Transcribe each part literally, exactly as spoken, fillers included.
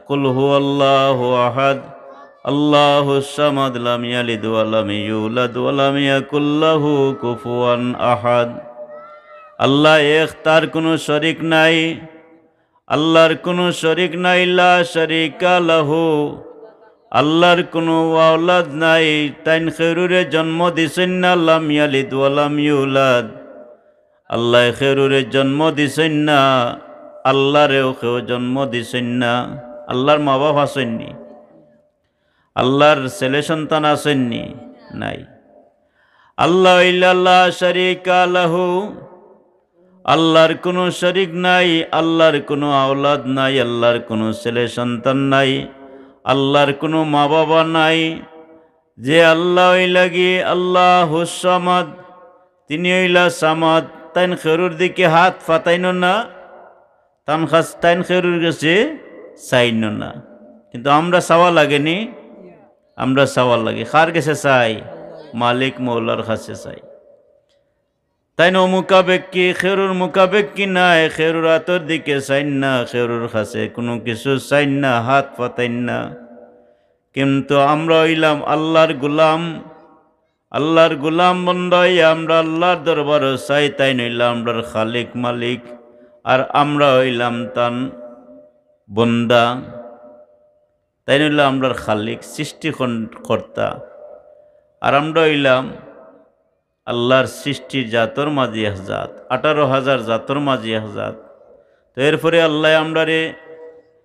কুল হুয়াল্লাহু আহাদ, আল্লাহুস সামাদ, লাম ইয়ালিদ ওয়া লাম ইউলাদ ওয়া লাম ইয়াকুল লাহু কুফুয়ান আহাদ। আল্লাহ এক, তার কুনু শরিক নাই। আল্লাহর কুনু শরিক নাই, লা শারিকা লাহু। আল্লাহর কুনু আওলাদ নাই, তাইন খেউরুরে জন্ম দিছইন না, লাম ইয়ালিদ ওয়া লাম ইউলাদ। আল্লায় খেউরুরে জন্ম দিছইন না, আল্লারেও কেউ জন্ম দিছইন না। আল্লার মা-বাফ আছইন নি? আল্লার ছেলে সন্তান আছইন নি? নাই। আল্লাহ ইল্লা লা শারিকা লাহু, আল্লার কুনু শরিক নাই, আল্লার কুনু আওলাদ নাই, আল্লার কুনু ছেলে সন্তান নাই, আল্লার কুনু মা-বাবা নাই। যে আল্লাহ অইলা গি আল্লাহুস সামাদ, তিনি অইলা সামাদ, তাইন খেউরুর দিকে হাত ফাতাইন না, তান খাছ-, তাইন খেউরুর গেছে চাইন না। কিন্তু আমরা চাওয়া লাগে নি? আমরা চাওয়া লাগে। কার গেছে চাই? মালিক মৌলার কাছে চাই। তাইন অমুখাপেক্ষী, খেউরুর মুখাপেক্ষী নায়, খেউরুর আতর দিকে চাইন না, খেউরুর কাছে কুনু কিছু চাইন না, হাত ফাতাইন না। কিন্তু আমরা অইলাম আল্লার গুলাম, আল্লার গুলাম বন্দা অইয়া আমরা আল্লার দরবারো চাই, তাইন অইলা আমরার খালিক মালিক, আর আমরা অইলাম তান বন্দা। তাইন অইলা আমরার খালিক, সৃষ্টি কর্তা, আর আমরা অইলাম আল্লার সৃষ্টির জাতর মাঝে এক জাত, আঠারো হাজার জাতর মাঝে এক জাত। তো এরপরে আল্লায় আমরারে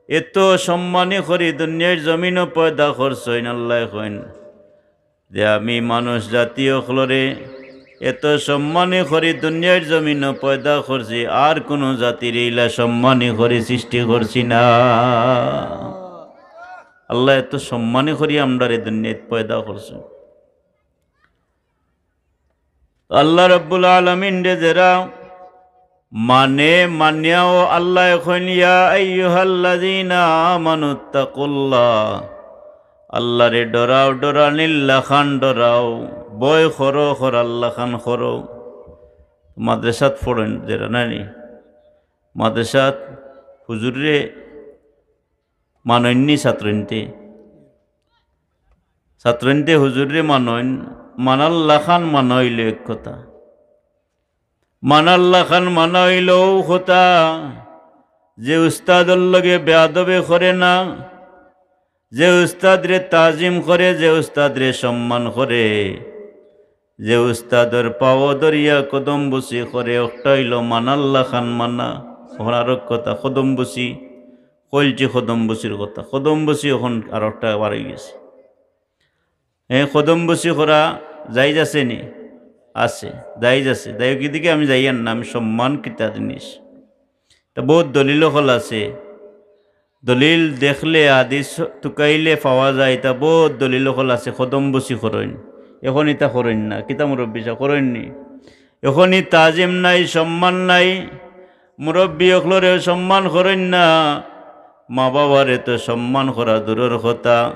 এত সম্মানী করি দুনিয়ার জমিনো পয়দা করছইন। আল্লায় কইন যে, "আমি মানুষ জাতি অকলরে এত সম্মানী করি দুনিয়ার জমিনো পয়দা করছি, আর কুনু জাতিরে ইলা সম্মানী করি সৃষ্টি করছি না।" আল্লায় এত সম্মানী করি আমরারে দুনিয়াত পয়দা করছইন। আল্লাহ রাব্বুল আলামিনরে যেরা মানে, মানিয়াও আল্লায় কইন, "ইয়া আইয়ুহাল্লাযীনা আমানুত্তাকুল্লাহ।" আল্লারে ডরাও, ডরানির লাখান ডরাও, ভয় করো, করার লাখান করো। মাদ্রাসাত পড়ইন যেরা নানি, মাদ্রাসাত হুজুররে মানইন নি ছাত্রইন্তে? ছাত্রইন্তে হুজুররে মানইন, মানার লাখান মানা অইলো এক কথা। মানার লাখান মানা অইলো অউ কথা, যে উস্তাদর লগে বেয়াদবি করে না, যে উস্তাদরে তাজিম করে, যে উস্তাদরে সম্মান করে, যে উস্তাদর পাও ধরিয়া কদমবুসি করে, একটা অইলো মানার লাখান মানা। অখন আরক কথা, কদমবুসি, কইলছি কদমবুসির কথা, কদমবুসি অখন আরকটা বার অইগেছে। এ, কদমবুসি করা জায়েজ আছে নি? আছে, জায়েজ আছে। যাই হোক, এদিকে আমি যাইয়ার না, আমি সম্মান কিতা জিনিস। তা বউত দলিল অকল আছে। দলিল দেখলে, হাদিস তুকাইলে পাওয়া যায়, তা বউত দলিল অকল আছে, কদমবুসি করইন। অখন ইতা করইন না, কিতা মুরব্বি সাব করইন নি? অখন ই তাজিম নাই, সম্মান নাই, মুরব্বি অকলরে সম্মান করইন না, মা-বাবারে তো সম্মান করা দূরর কথা,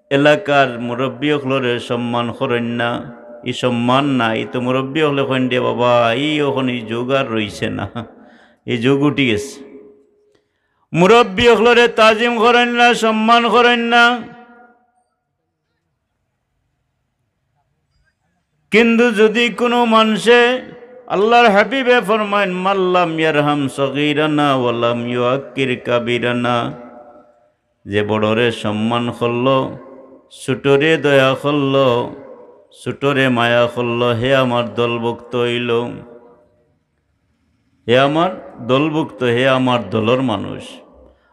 এলাকার মুরব্বি অকলরে সম্মান করইন না, ই সম্মান না, ই তো মুরব্বি অকলে কইন দে, "বাবা, ই অখন ই যুগ আর রইছে না, ই যুগ উঠি গেছে।" মুরব্বি অকলরে তাজিম করইন না, সম্মান করইন না। কিন্তু যুদি কুনু মানষে, আল্লার হাবিবে ফরমাইন, "মাল্লাম ইয়ারহাম সগীরানা ওয়ালাম ইউআক্কির কাবীরানা", যে বড়রে সম্মান করলো, ছুটরে দয়া করলো, ছুটরে মায়া করলো, হে আমার দলভুক্ত অইলো। হে আমার দলভুক্ত, হে আমার দলর মানুষ।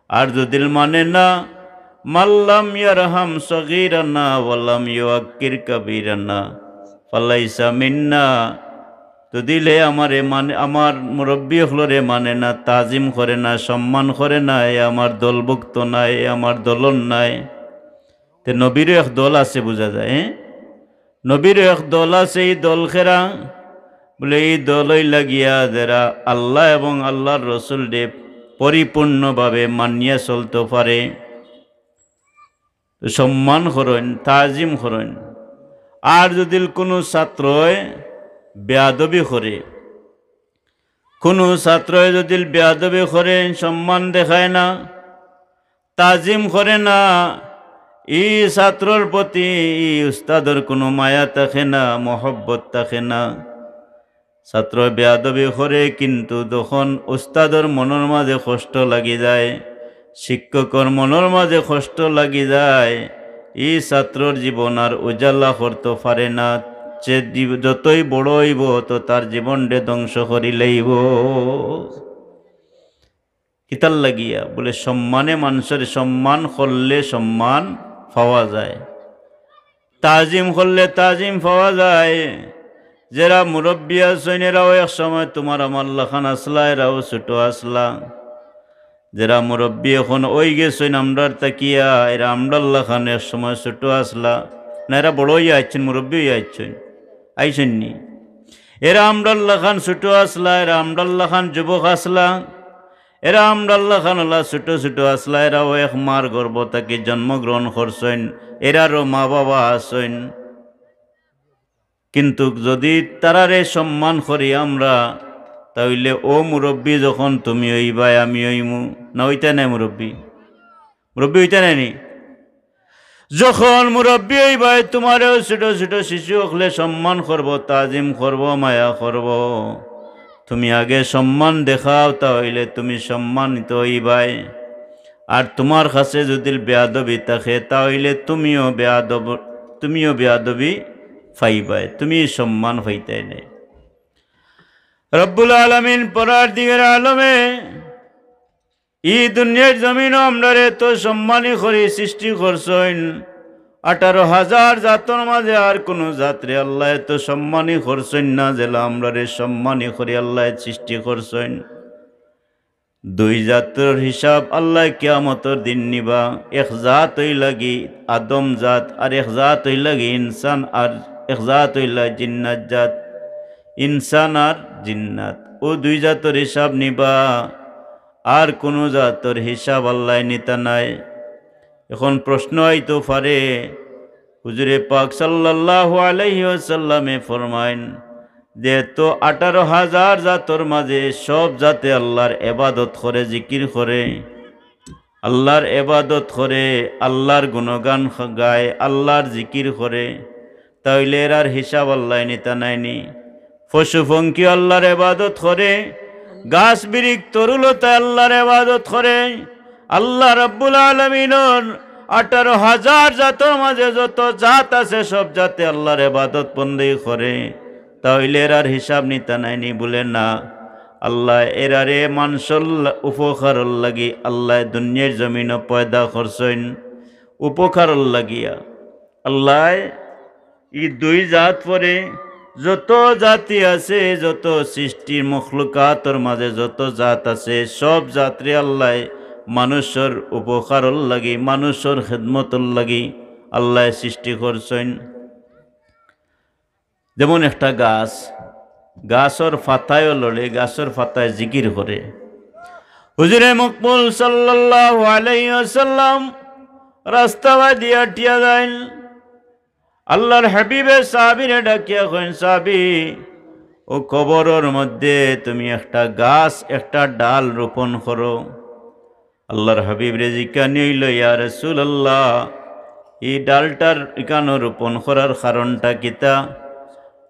আর যুদিল মানে না, "মাল্লাম ইয়ারহাম সগীরানা ওয়ালাম ইউআক্কির কাবীরানা ফালাইসা মিন্না", যুদিল হে আমারে মানে, আমার মুরব্বি অকলরে মানে না, তাজিম করে না, সম্মান করে না, হে আমার দলভুক্ত নায়, হে আমার দলর নায়। তে নবীরও এক দল আছে, বুঝা যায়, হ্যাঁ? নবীর এক দল আছে, ই দল কেরা? বলে, ই দল অইলা গিয়া যেরা আল্লাহ এবং আল্লার রসুলরে পরিপূর্ণভাবে মানিয়া চলতো পারে, সম্মান করইন, তাজিম করইন। আর যুদিল কুনু ছাত্রয় বেয়াদবি করে, কুনু ছাত্রয় যুদিল বেয়াদবি করে, সম্মান দেখায় না, তাজিম করে না, ই ছাত্রর প্রতি ই উস্তাদর কুনু মায়া থাকে না, মহব্বত থাকে না। ছাত্র বেয়াদবি করে, কিন্তু যখন উস্তাদর মনর মাঝে কষ্ট লাগি যায়, শিক্ষকর মনর মাঝে কষ্ট লাগি যায়, ই ছাত্রর জীবন আর উজালা করতো পারে না। সে জীব-, যতই বড় অইবো, তো তার জীবনরে ধ্বংস করি লইবো। কিতার লাগিয়া? বলে, সম্মানে মানষর সম্মান করলে সম্মান পাওয়া যায়, তাজিম করলে তাজিম পাওয়া যায়। যেরা মুরব্বি আছইন, এরাও এক সময় তুমার আমার লাখান আছলা, এরাও ছোট আছলা। যেরা মুরব্বি অখন অই গেছইন আমরার থাকিয়া, এরা আমরার লাখান এক সময় ছোট আছলা। না, এরা বড় অইয়া আইছইন, মুরব্বি অইয়া আইছইন, আইছইন নি? এরা আমরার লাখান ছোট আছলা, এরা আমরার লাখান যুবক আছলা, এরা আমরার লাখান অলা ছোট ছোট আছলা, এরাও এক মার গর্ভ থাকি জন্মগ্রহণ করছইন, এরারও মা বাবা আছইন। কিন্তু যদি তারারে সম্মান করি আমরা, তা অইলে অউ মুরব্বি যখন তুমি অইবায়, আমি অইমু, না অইতা নায় মুরব্বি? মুরব্বি অইতা নায় নি? যখন মুরব্বি অইবায়, তুমারেও ছোট ছোট শিশু অকলে সম্মান করবো, তাজিম করবো, মায়া করবো। তুমি আগে সম্মান দেখাও, তা অইলে তুমি সম্মানিত অইবায়। আর তুমার কাছে যদি বেয়াদবি থাকে, তা অইলে তুমিও বেয়াদব, তুমিও বেয়াদবি পাইবায়, তুমি সম্মান পাইতায় নায়। রব্বুল আলামিন পরওয়ারদিগারে আলমে ই দুনিয়ার জমিনো আমরারে এত সম্মানী করি সৃষ্টি করছইন। আঠারো হাজার জাতর মাঝে আর কুনু জাতরে আল্লায় এত সম্মানী করছইন না, যেলা আমরারে সম্মানী করি আল্লায় সৃষ্টি করছইন। দুই জাতর হিসাব আল্লায় কিয়ামতর দিন নিবা। এক জাত অইলাগি আদম জাত, আর এক জাত অইলাগি ইনসান, আর এক জাত অইলা জিন্নাত জাত। ইনসান আর জিন্নাত, অউ দুই জাতর হিসাব নিবা। আর কুনু জাতর হিসাব আল্লায় নিতা নায়। অখন প্রশ্ন আইতো পারে, হুজুরে পাক সাল্লাল্লাহু আলাইহি ওয়াসাল্লামে ফরমাইন যে, তো আঠারো হাজার জাতর মাঝে সব জাতে আল্লার এবাদত করে, জিকির করে, আল্লার এবাদত করে, আল্লার গুণগান খ-, গায়, আল্লার জিকির করে, তা অইলে এরার হিসাব আল্লায় নিতা নায় নি? পশু পঙ্খী আল্লার এবাদত করে, গাছ বিরিখ তরুলতায় আল্লার এবাদত করে। আল্লা রাব্বুল আলামিনর আঠারো হাজার জাতর মাঝে যত জাত আছে, সব জাতে আল্লার এবাদত বন্দেগি করে, তা অইলে এরার হিসাব নিতা নায় নি? বলে, না, আল্লায় এরারে মানষর লা-, উপকারর লাগি আল্লায় দুনিয়ার জমিনো পয়দা করছইন উপকারর লাগিয়া। আল্লায় ই দুই জাত পরে যত জাতি আছে, যত সৃষ্টির মখলুকাতর মাঝে যত জাত আছে, সব জাতরে আল্লায় মানুষর উপকারর লাগি, মানুষর খেদমতর লাগি আল্লায় সৃষ্টি করছইন। যেমন একটা গাছ, গাছর পাতায়ও লড়ে, গাছর পাতায় জিকির করে। হুজুরে মকবুল সাল্লাল্লাহু আলাইহি ওয়াসাল্লাম রাস্তা বাদিয়া আটিয়া যাইন। আল্লার হাবিবে সাহাবিরে ডাকিয়া কইন, সাহাবি, অউ কবরর মধ্যে তুমি একটা গাছ, একটা ডাল রোপণ করো। আল্লার হাবিবরে জিকানি অইলো, ইয়া রাসূলুল্লাহ, ই ডালটার ইকানো রোপণ করার কারণটা কিতা?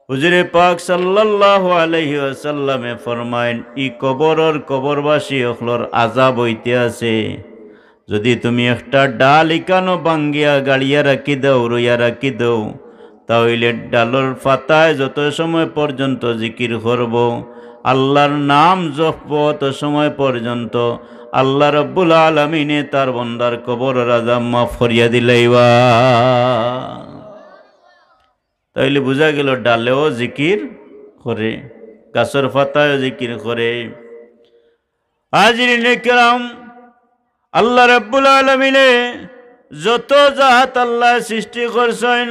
হুজুরে পাক সাল্লাল্লাহু আলাইহি ওয়াসাল্লামে ফরমাইন, ই কবরর কবরবাসী অকলর আযাব অইতে আছে। যদি তুমি একটা ডাল ইকানো ভাঙ্গিয়া গাড়িয়া রাখি দেও, রুইয়া রাখি দেও, তা অইলে ডালর পাতায় যত সময় পর্যন্ত জিকির করবো, আল্লার নাম জপবো, অত সময় পর্যন্ত আল্লা রাব্বুল আলামিনে তার বন্দার কবরর আযাব মাফ করিয়া দিলাইবা। তা অইলে বুঝা গেলো ডালেও জিকির করে, গাছর পাতায়ও জিকির করে। হাজিরিনে কেরাম, আল্লা রাব্বুল আলামিনে যত জাত আল্লায় সৃষ্টি করছইন,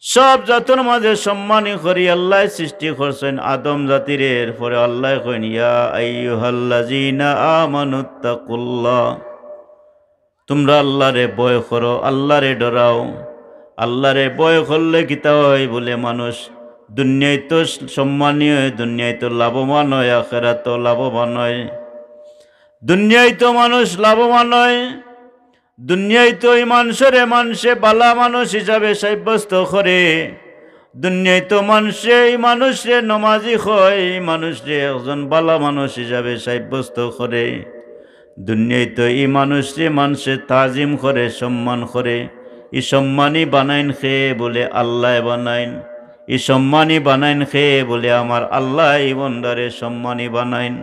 সব জাতর মাঝে সম্মানী করি আল্লায় সৃষ্টি করছইন আদম জাতিরে। এরপরে আল্লায় কইন, ইয়া আইয়ুহাল্লাযীনা আমানুত্তাকুল্লাহ, তুমরা আল্লারে ভয় করো, আল্লারে ডরাও। আল্লারে ভয় করলে কিতা অয়? বলে, মানুষ দুনিয়াইতো সম্মানী অয়, দুনিয়াইতো লাভবান অয়, আখেরাতো লাভবান অয়। দুনিয়াইত মানুষ লাভবান অয়, দুনিয়াইত ই মানষরে মানষে বালা মানুষ হিসাবে সাব্যস্ত করে, দুনিয়াইত মানষে ই মানষরে নমাজি কয়, ই মানষরে একজন বালা মানুষ হিসাবে সাব্যস্ত করে, দুনিয়াইত ই মানষরে মানষে তাজিম করে, সম্মান করে। ই সম্মানী বানাইন কে বুলে? আল্লায় বানাইন। ই সম্মানী বানাইন কে বুলে? আমার আল্লায় ই বন্দারে সম্মানী বানাইন।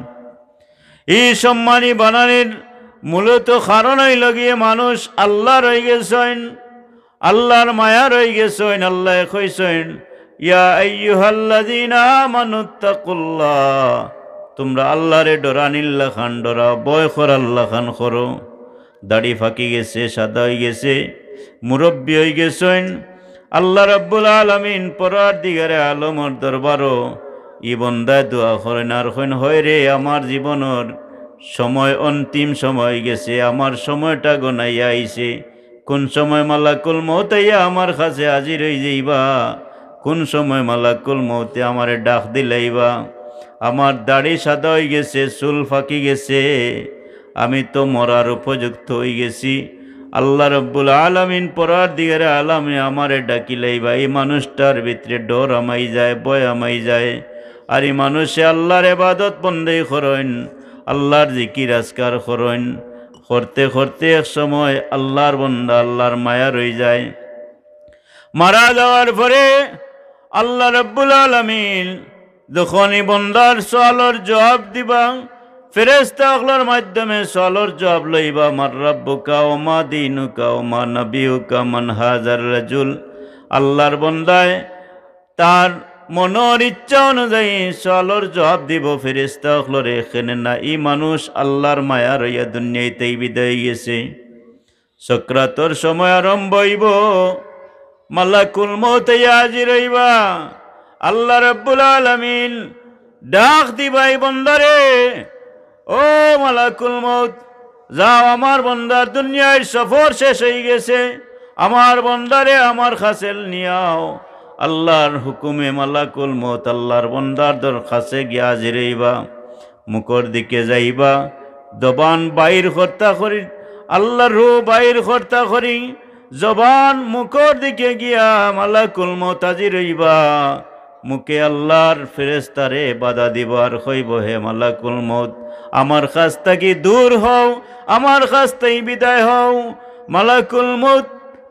ই সম্মানী বানানির মূলত কারণ অইলো গিয়া মানুষ আল্লার অইগেছইন, আল্লার মায়ার অইগেছইন। আল্লায় কইছইন, "ইয়া আইয়ুহাল্লাযীনা আমানুত্তাকুল্লাহ।" তুমরা আল্লারে ডরানির লাখান ডরাও, ভয় করার লাখান করো। দাড়ি ফাকি গেছে, সাদা অইগেছে, মুরব্বি অইগেছইন। আল্লাহ রাব্বুল আলামিন, পরওয়ারদিগারে আলমর দরবারো ই বন্দায় দোয়া করইন আর কইন, "হয় রে, আমার জীবনর সময়, অন্তিম সময় অইগেছে, আমার সময়টা গনাইয়া আইছে। কুন সময় মালাকুল মউত আইয়া আমার কাছে হাজির অইযাইবা, কুন সময় মালাকুল মউতে আমারে ডাক দিলাইবা? আমার দাড়ি সাদা অইগেছে, চুল ফাকি গেছে, আমি তো মরার উপযুক্ত অইগেছি।" আল্লাহ রাব্বুল আলামিন, পরওয়ারদিগারে আলমে আমারে ডাকিলাইবা। ই মানুষটার ভিতরে ডর হামাই যায়, ভয় হামাই যায়। আর ই মানুষে আল্লার ইবাদত বন্দেই করইন, আল্লার জিকির আজকার করইন। করতে করতে এক সময় আল্লার বন্দা আল্লার মায়ার অইযায়। মারা যাওয়ার পরে আল্লাহ রাব্বুল আলামিন যখন ই বন্দার সওয়ালর জবাব দিবা, ফেরেশতা অকলর মাধ্যমে সওয়ালর জবাব লইবা, "মান রাব্বুকা ওয়া মা দীনুকা ওয়া মা নাবিয়ুকা মান হাযার রাজুল।" আল্লার বন্দায় তার মনর ইচ্ছা অনুযায়ী সওয়ালর জবাব দিবো ফেরেশতা অকলরে। কেনে না, ই মানুষ আল্লার মায়ার অইয়া দুনিয়াইত থাকি বিদায় অইগেছে। সকরাতর সময় আরম্ভ অইবো, মালাকুল মউত আইয়া হাজির অইবা। আল্লাহ রাব্বুল আলামিন ডাক দিবা ই বন্দারে, "ও মালাকুল মউত, যাও, আমার বন্দার দুনিয়ার সফর শেষ অইগেছে, আমার বন্দারে আমার কাছে নিয়াও।" আল্লার হুকুমে মালাকুল মউত আল্লার বন্দার দর কাছে গিয়া হাজির অইবা। মুখর দিকে যাইবা, জবান বাইর করতা করি, আল্লার রুহ বাইর করতা করি, জবান মুখর দিকে গিয়া মালাকুল মউত হাজির অইবা। মুখে আল্লার ফেরেশতারে বাধা দিবো আর কইবো, "হে মালাকুল মউত, আমার কাছ থাকি দূর হও, আমার কাছ থাকি বিদায় হও।" মালাকুল মউত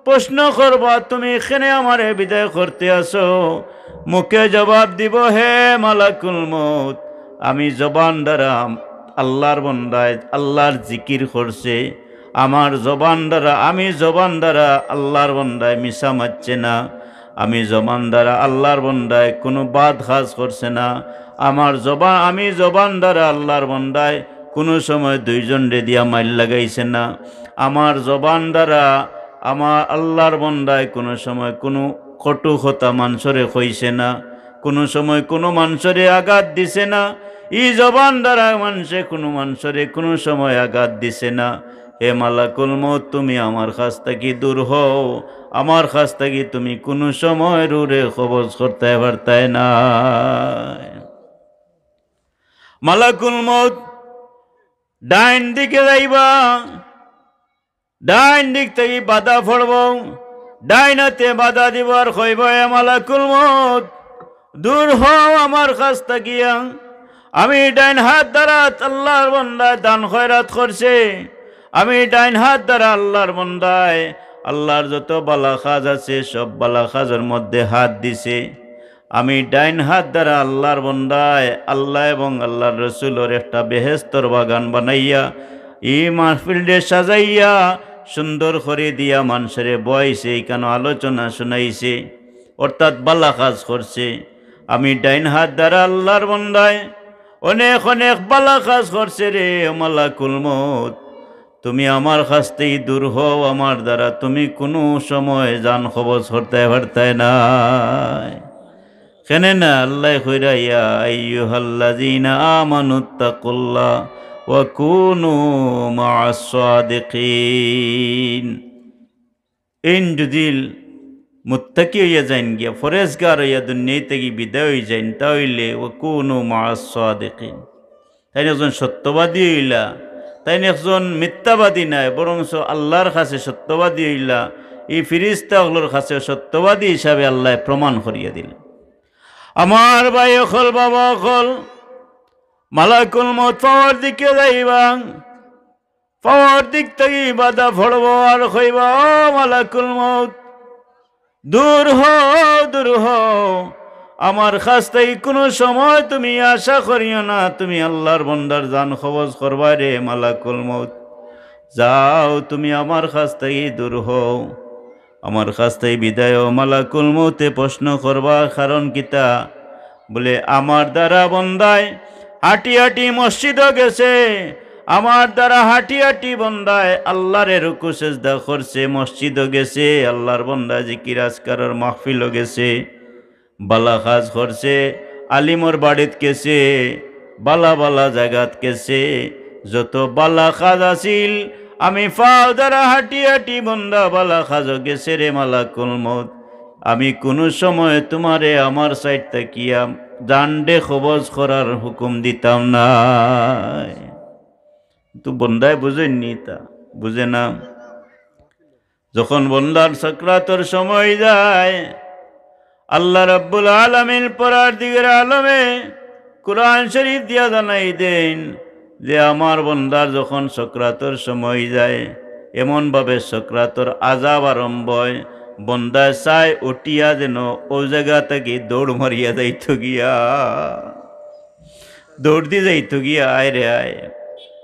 প্রশ্ন করবা, "তুমি কেনে আমারে বিদায় করতে আছো?" মুখে জবাব দিবো, "হে মালাকুল মউত, আমি জবান দ্বারা আল্লার বন্দায় আল্লার জিকির করছে, আমার জবান দ্বারা, আমি জবান দ্বারা আল্লার বন্দায় মিছা মাতছে না, আমি জবান দ্বারা আল্লার বন্দায় কুনু বাদ কাজ করছে না, আমার জবান, আমি জবান দ্বারা আল্লার বন্দায় কুনু সময় দুইজনরে দিয়া মাইর লাগাইছে না, আমার জবান দ্বারা আমার আল্লার বন্দায় কুনু সময় কুনু কটু কথা মানষরে কইছে না, কুনু সময় কুনু মানষরে আঘাত দিছে না, ই জবান দ্বারা মানষে কুনু মানষরে কুনু সময় আঘাত দিছে না। হে মালাকুল মউত, তুমি আমার কাছ থাকি দূর হও, আমার কাছ থাকি তুমি কুনু সময় রুহরে কবজ করতায় পারতায় না।" মালাকুল মউত ডাইন দিকে যাইবা, ডাইন দিক থাকি বাধা পড়বো, ডাইন আতে বাধা দিবো আর কইবো, "এ মালাকুল মউত, দূর হও আমার কাছ থাকিয়া। আমি ডাইন হাত দ্বারা আল্লার বন্দায় দান খয়রাত করছে, আমি ডাইন হাত দ্বারা আল্লার বন্দায় আল্লার যত বালা কাজ আছে সব বালা কাজর মধ্যে হাত দিছে।" আমি ডাইন হাত দ্বারা আল্লার বন্দায় আল্লা এবং আল্লার রসুলর একটা বেহেস্তর বাগান বানাইয়া, ই মাহফিলরে সাজাইয়া, সুন্দর করি দিয়া মানষরে বওয়াইছে, ইখানো আলোচনা শুনাইছে, অর্থাৎ বালা কাজ করছে। আমি ডাইন হাত দ্বারা আল্লার বন্দায় অনেক অনেক বালা কাজ করছে রে, ও মালাকুল মউত। তুমি আমার কাছ থাকি দূর হও, আমার দ্বারা তুমি কুনু সময় জান কবজ করতায় পারতায় নায়। কেনে না? আল্লায় কইরা, "ইয়া আইয়ুহাল্লাযীনা আমানুত্তাকুল্লাহ ওয়া কুনু মা'আস সাদিকিন।" এইন যুদি মুত্তাকি অইয়া যাইন গিয়া, পরেজগার অইয়া দুনিয়া থাকি বিদায় অই যাইন, তা অইলে ওয়া কুনু মা'আস সাদিকিন। তাইন একজন সত্যবাদী অইলা, তাইন একজন মিথ্যাবাদী নায়, বরঞ্চ আল্লাহর কাছে সত্যবাদী অইলা। ই ফিরিস্তা অকলর কাছে সত্যবাদী হিসাবে আল্লায় প্রমাণ করিয়া দিলা। আমার ভাই অকল, বাবা অকল, মালাকুল মউত পাওর দিকে যাইবা, পাওর দিক থাকি বাধা পড়বো আর কইবা, "ও মালাকুল মউত, দূর হও, দূর হও। আমার কাছ থাকি কুনু সময় তুমি আশা করিও না, তুমি আল্লাহর বন্দার জান কবজ করবায় রে মালাকুল মউত। যাও, তুমি আমার কাছ থাকি দূর হও, আমার কাছ থাকি বিদায় হও।" মালাকুল মউতে প্রশ্ন করবা, "কারণ কিতা?" বলে, "আমার দ্বারা বন্দায় হাঁটি হাঁটি মসজিদো গেছে, আমার দ্বারা হাঁটি হাঁটি বন্দায় আল্লাহরে রুকু সেজদা করছে, মসজিদো গেছে, আল্লাহর বন্দায় জিকির আজকারর মাহফিলো গেছে, বালা কাজ করছে, আলিমর বাড়িত গেছে, বালা বালা জাগাত গেছে, যত বালা কাজ আছিল, আমি পাও দ্বারা হাঁটি হাঁটি বন্দা বালা কাজো গেছে রে মালাকুল মউত। আমি কুনু সময় তুমারে আমার সাইড থাকিয়া জানরে কবজ করার হুকুম দিতাম নায়।" তো বন্দায় বুঝইন নি, তা বুঝে না। যখন বন্দার সকরাতর সময় যায়, আল্লাহ রাব্বুল আলামিন পরওয়ারদিগারে আলমে কুরআন শরীফ দিয়া জানাই দেইন যে আমার বন্দার যখন সকরাতর সময় যায়, এমনভাবে সকরাতর আযাব আরম্ভ অয়, বন্দায় চায় উঠিয়া যেন অউ জাগা থাকি দৌড় মারিয়া যাইতো গিয়া, দৌড় দি যাইতো গিয়া, "আয় রে আয়।"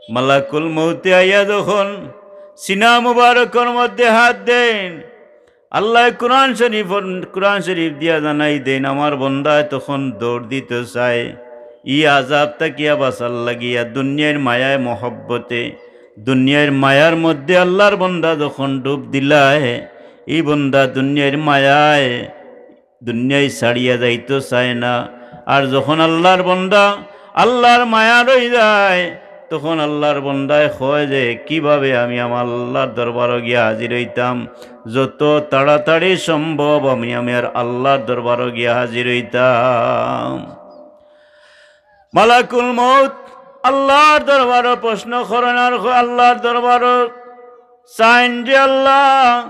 মালাকুল মউতে আইয়া যখন সিনা মুবারকর মধ্যে হাত দেইন, আল্লায় কুরআন শরীফর, কুরআন শরীফ দিয়া জানাই দেইন, আমার বন্দায় তখন দৌড় দিতো চায়, ই আযাব থাকিয়া বাঁচার লাগিয়া দুনিয়ার মায়ায় মহব্বতে, দুনিয়ার মায়ার মধ্যে আল্লাহর বন্দা যখন ডুব দিলায়, ই বন্দা দুনিয়ার মায়ায় দুনিয়ায় ছাড়িয়া যাইতো চায় না। আর যখন আল্লাহর বন্দা আল্লাহর মায়ার অই যায়, তখন আল্লাহর বন্দায় কয় যে, "কিভাবে আমি আমার আল্লাহর দরবারো গিয়া হাজির অইতাম? যত তাড়াতাড়ি সম্ভব আমি, আমি আর আল্লাহর দরবারো গিয়া হাজির অইতাম।" মালাকুল মউত আল্লাহর দরবারো প্রশ্ন করইন আর ক-, আল্লাহর দরবারো চাইন যে, "আল্লাহ,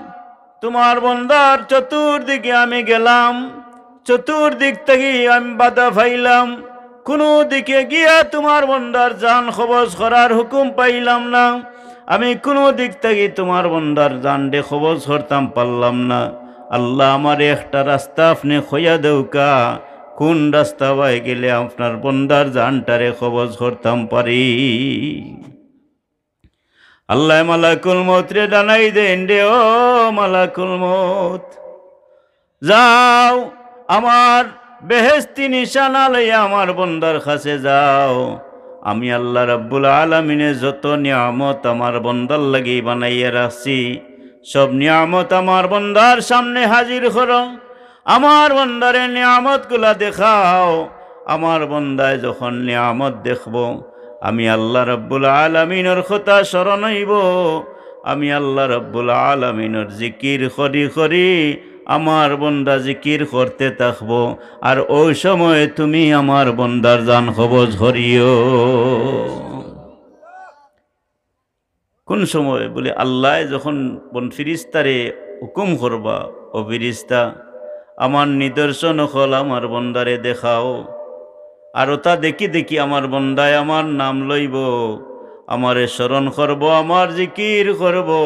তুমার বন্দার চতুর্দিকে আমি গেলাম, চতুর্দিক থাকি আমি বাধা পাইলাম, কুনু দিকে গিয়া তুমার বন্দার জান কবজ করার হুকুম পাইলাম না, আমি কুনু দিক থাকি তুমার বন্দার জানরে কবজ করতাম পারলাম না। আল্লাহ, আমারে একটা রাস্তা আপনে কইয়া দেউক্কা, কুন রাস্তা বায় গেলে আপনার বন্দার জানটারে কবজ করতাম পারি?" আল্লায় মালাকুল মউতরে জানাই দেইন, "রে ও মালাকুল মউত, যাও, আমার বেহেশতি নিশানা লইয়া আমার বন্দার কাছে যাও। আমি আল্লাহ রাব্বুল আলামিনে যত নিয়ামত আমার বন্দার লাগি বানাইয়া রাখছি, সব নিয়ামত আমার বন্দার সামনে হাজির করো, আমার বন্দারে নিয়ামতগুলা দেখাও।" আমার বন্দায় যখন নিয়ামত দেখবো, আমি আল্লাহ রাব্বুল আলামিনর কথা স্মরণ অইবো, আমি আল্লাহ রাব্বুল আলামিনর জিকির করি করি আমার বন্দা জিকির করতে থাকবো, আর অউ সময় তুমি আমার বন্দার জান কবজ করিও। কুন সময়? বলে, আল্লায় যখন বন ফিরিস্তারে হুকুম করবা, "ও ফিরিস্তা, আমার নিদর্শন অকল আমার বন্দারে দেখাও, আর অতা দেখি দেখি আমার বন্দায় আমার নাম লইবো, আমারে স্মরণ করবো, আমার জিকির করবো,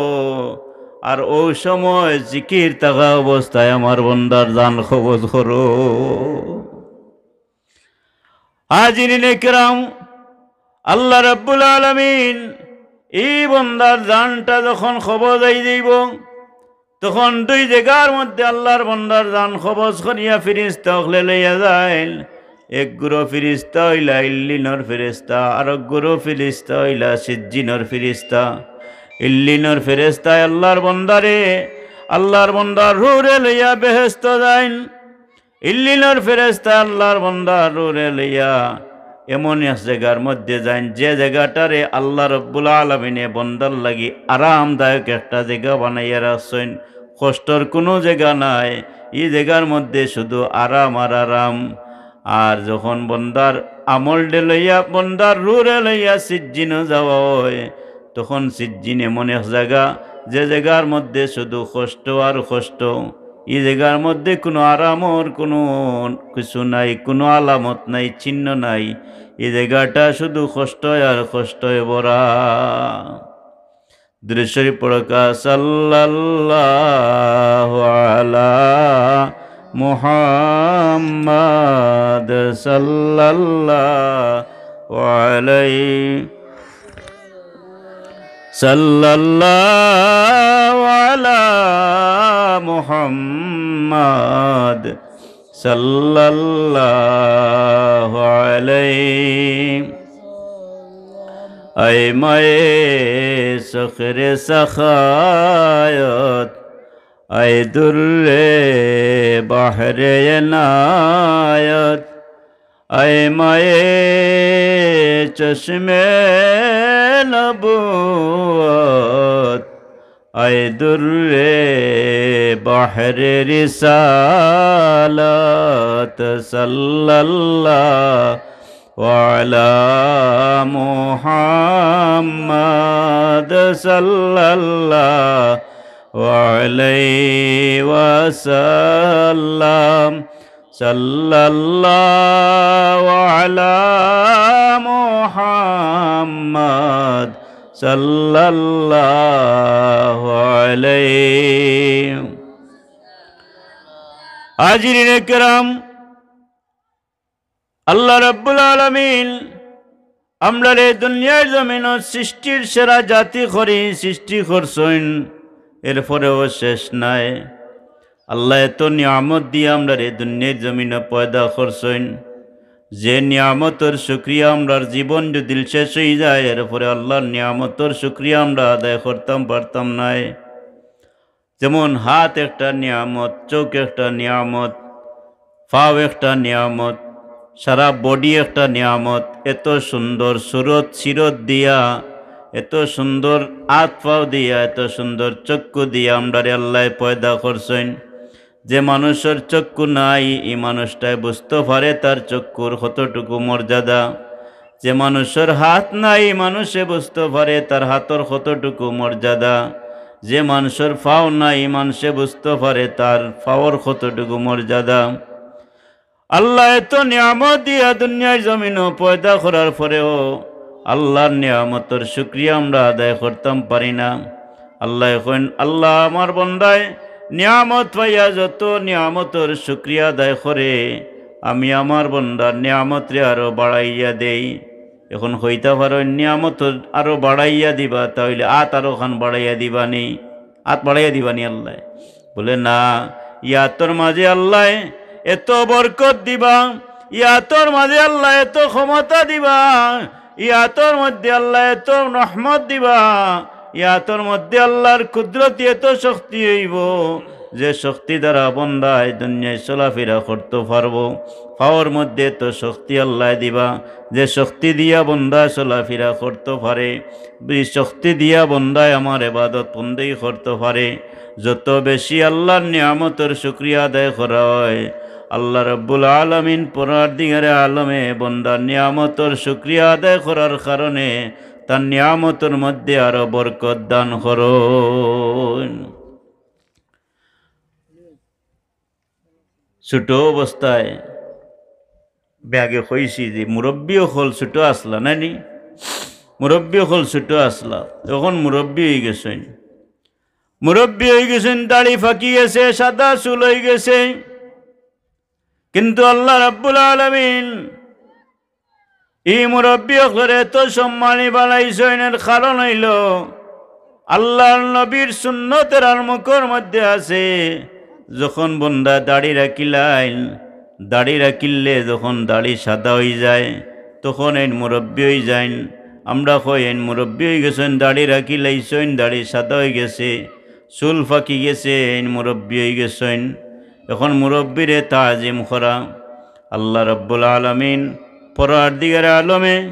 আর অউ সময় জিকির থাকা অবস্থায় আমার বন্দার জান কবজ করো।" হাজিরিনে কেরাম, আল্লাহ রাব্বুল আলামিন ই বন্দার জানটা যখন কবজ অই যাইবো, তখন দুই জাগার মধ্যে আল্লাহর বন্দার জান কবজ করিয়া ফিরিস্তা অকলে লইয়া যাইন। এক গুরু ফিরিস্তা অইলা ইল্লিনর ফিরিস্তা, আর এক গুরু ফিরিস্তা অইলা সিজ্জিনর ফিরিস্তা। ইল্লিনর ফিরিস্তায় আল্লাহর বন্দারে, আল্লাহর বন্দার রুহরে লইয়া বেহেস্তো যাইন। ইল্লিনর ফিরিস্তা আল্লাহর বন্দার রুহরে লইয়া এমন এক জাগার মধ্যে যাইন, যে জাগাটারে আল্লাহ রাব্বুল আলামিনে বন্দার লাগি আরামদায়ক একটা জাগা বানাইয়া রাখছইন। কষ্টর কুনু জাগা নাই, ই জাগার মধ্যে শুধু আরাম আর আরাম। আর যখন বন্দার আমলরে লইয়া, বন্দার রুহরে লইয়া সিজ্জিনো যাওয়া অয়, তখন সিজ্জিন এমন এক জাগা, যে জাগার মধ্যে শুধু কষ্ট আর কষ্ট। ই জাগার মধ্যে কুনু আরামর কুনু কিছু নাই, কুনু আলামত নাই, চিহ্ন নাই। ই জাগাটা শুধু কষ্ট আর কষ্টয় ভরা। দুরূদ শরীফ পড়ো কা, সাল্লাল্লাহু আলা মুহাম্মাদ, সাল্লাল্লাহু আলাইহি, সাল্লাল্লাহু আলা মুহাম্মাদ, সাল্লাল্লাহু আলাইহি। আয় মায়ে চোখের সাখায়ত, আয় দুররে বাহরে এনায়ত, আয় মায়ে চশমে নবুয়ত, আয় দুররে বাহরে রিসালাত, সাল্লাল্লাহু আলা মুহাম্মাদ, সাল্লাল্লাহু আলাইহি ওয়াসাল্লাম। সাল্লাল্লাহু আলা মুহাম্মাদ, সাল্লাল্লাহু আলাইহি। হাজিরিনে কেরাম, আল্লাহ রাব্বুল আলামিন আমরারে দুনিয়ার জমিনো সৃষ্টির সেরা জাতি করি সৃষ্টি করছইন, এরপরেও শেষ নাই। আল্লায় এত নিয়ামত দিয়া আমরারে দুনিয়ার জমিনো পয়দা করছইন, যে নিয়ামতর শুকরিয়া আমরার জীবন যদি শেষ অইযায়, এরপরে আল্লাহর নিয়ামতর শুকরিয়া আমরা আদায় করতাম পারতাম নায়। যেমন হাত একটা নিয়ামত, চোখ একটা নিয়ামত, পাও একটা নিয়ামত, সারা body একটা নিয়ামত। এত সুন্দর সুরত সিরত দিয়া, এত সুন্দর আত পাও দিয়া, এত সুন্দর চক্ষু দিয়া আমরারে আল্লায় পয়দা করছইন। যে মানুষর চক্ষু নাই, ই মানুষটায় বুঝতো পারে তার চক্ষুর কতটুকু মর্যাদা। যে মানুষর হাত নাই, ই মানুষে বুঝতো পারে তার হাতর কতটুকু মর্যাদা। যে মানুষর পাও নাই, ই মানুষে বুঝতো পারে তার পাওর কতটুকু মর্যাদা। আল্লায় এত নিয়ামত দিয়া দুনিয়ার জমিনো পয়দা করার পরেও আল্লাহর নিয়ামতর শুকরিয়া আমরা আদায় করতাম পারি না। আল্লায় কইন, আল্লাহ, আমার বন্দায় নিয়ামত পাইয়া যত নিয়ামতর শুকরিয়া আদায় করে, আমি আমার বন্দার নিয়ামতরে আরো বাড়াইয়া দেই। এখন কইতা পারইন, নিয়ামত আরো বাড়াইয়া দিবা, তা অইলে আত আরো খান বাড়াইয়া দিবা নি? আত বাড়াইয়া দিবা নি আল্লায়? বলে, না, ই আতর মাঝে আল্লায় এত বরকত দিবা, ই আতর মাঝে আল্লায় এত ক্ষমতা দিবা, ই আতর মধ্যে আল্লায় এত রহমত দিবা, ই আতর মধ্যে আল্লাহর কুদরতি এত শক্তি অইবো, যে শক্তি দ্বারা বন্দায় দুনিয়ায় চলাফিরা করতো পারবো। পাওর মধ্যে এত শক্তি আল্লায় দিবা, যে শক্তি দিয়া বন্দায় চলাফিরা করতো পারে, ই শক্তি দিয়া বন্দায় আমার ইবাদত বন্দেই করতো পারে। যত বেশি আল্লাহর নিয়ামতর শুকরিয়া আদায় করা অয়, আল্লাহ রাব্বুল আলামিন পরওয়ারদিগারে আলমে বন্দার নিয়ামতর শুকরিয়া আদায় করার কারণে তার নিয়ামতর মধ্যে আরো বরকত দান করইন। ছোট অবস্থায়, আগে কইছি যে মুরব্বি অকল ছোট আছলা, নায় নি? মুরব্বি অকল ছোট আছলা, এখন মুরব্বি অইগেছইন। মুরব্বি অইগেছইন, দাড়ি পাকি গেছে, সাদা চুল অইগেছে। কিন্তু আল্লাহ রাব্বুল আলামিন ই মুরব্বি অকলরে এত সম্মানী বানাইছইন, এর কারণ অইলো আল্লাহর নবীর সুন্নতের আর মুখর মধ্যে আছে, যখন বন্দা দাড়ি রাখিলাইন, দাড়ি রাখিলে যখন দাড়ি সাদা অইযায়, তখন এইন মুরব্বি অইযাইন। আমরা কই, এইন মুরব্বি অইগেছইন, দাড়ি রাখিলাইছইন, দাড়ি সাদা অইগেছে, চুল পাকি গেছে, এইন মুরব্বি অইগেছইন। এখন মুরব্বিরে তাজিম করা। আল্লাহ রাব্বুল আলামিন, পরওয়ারদিগারে আলমে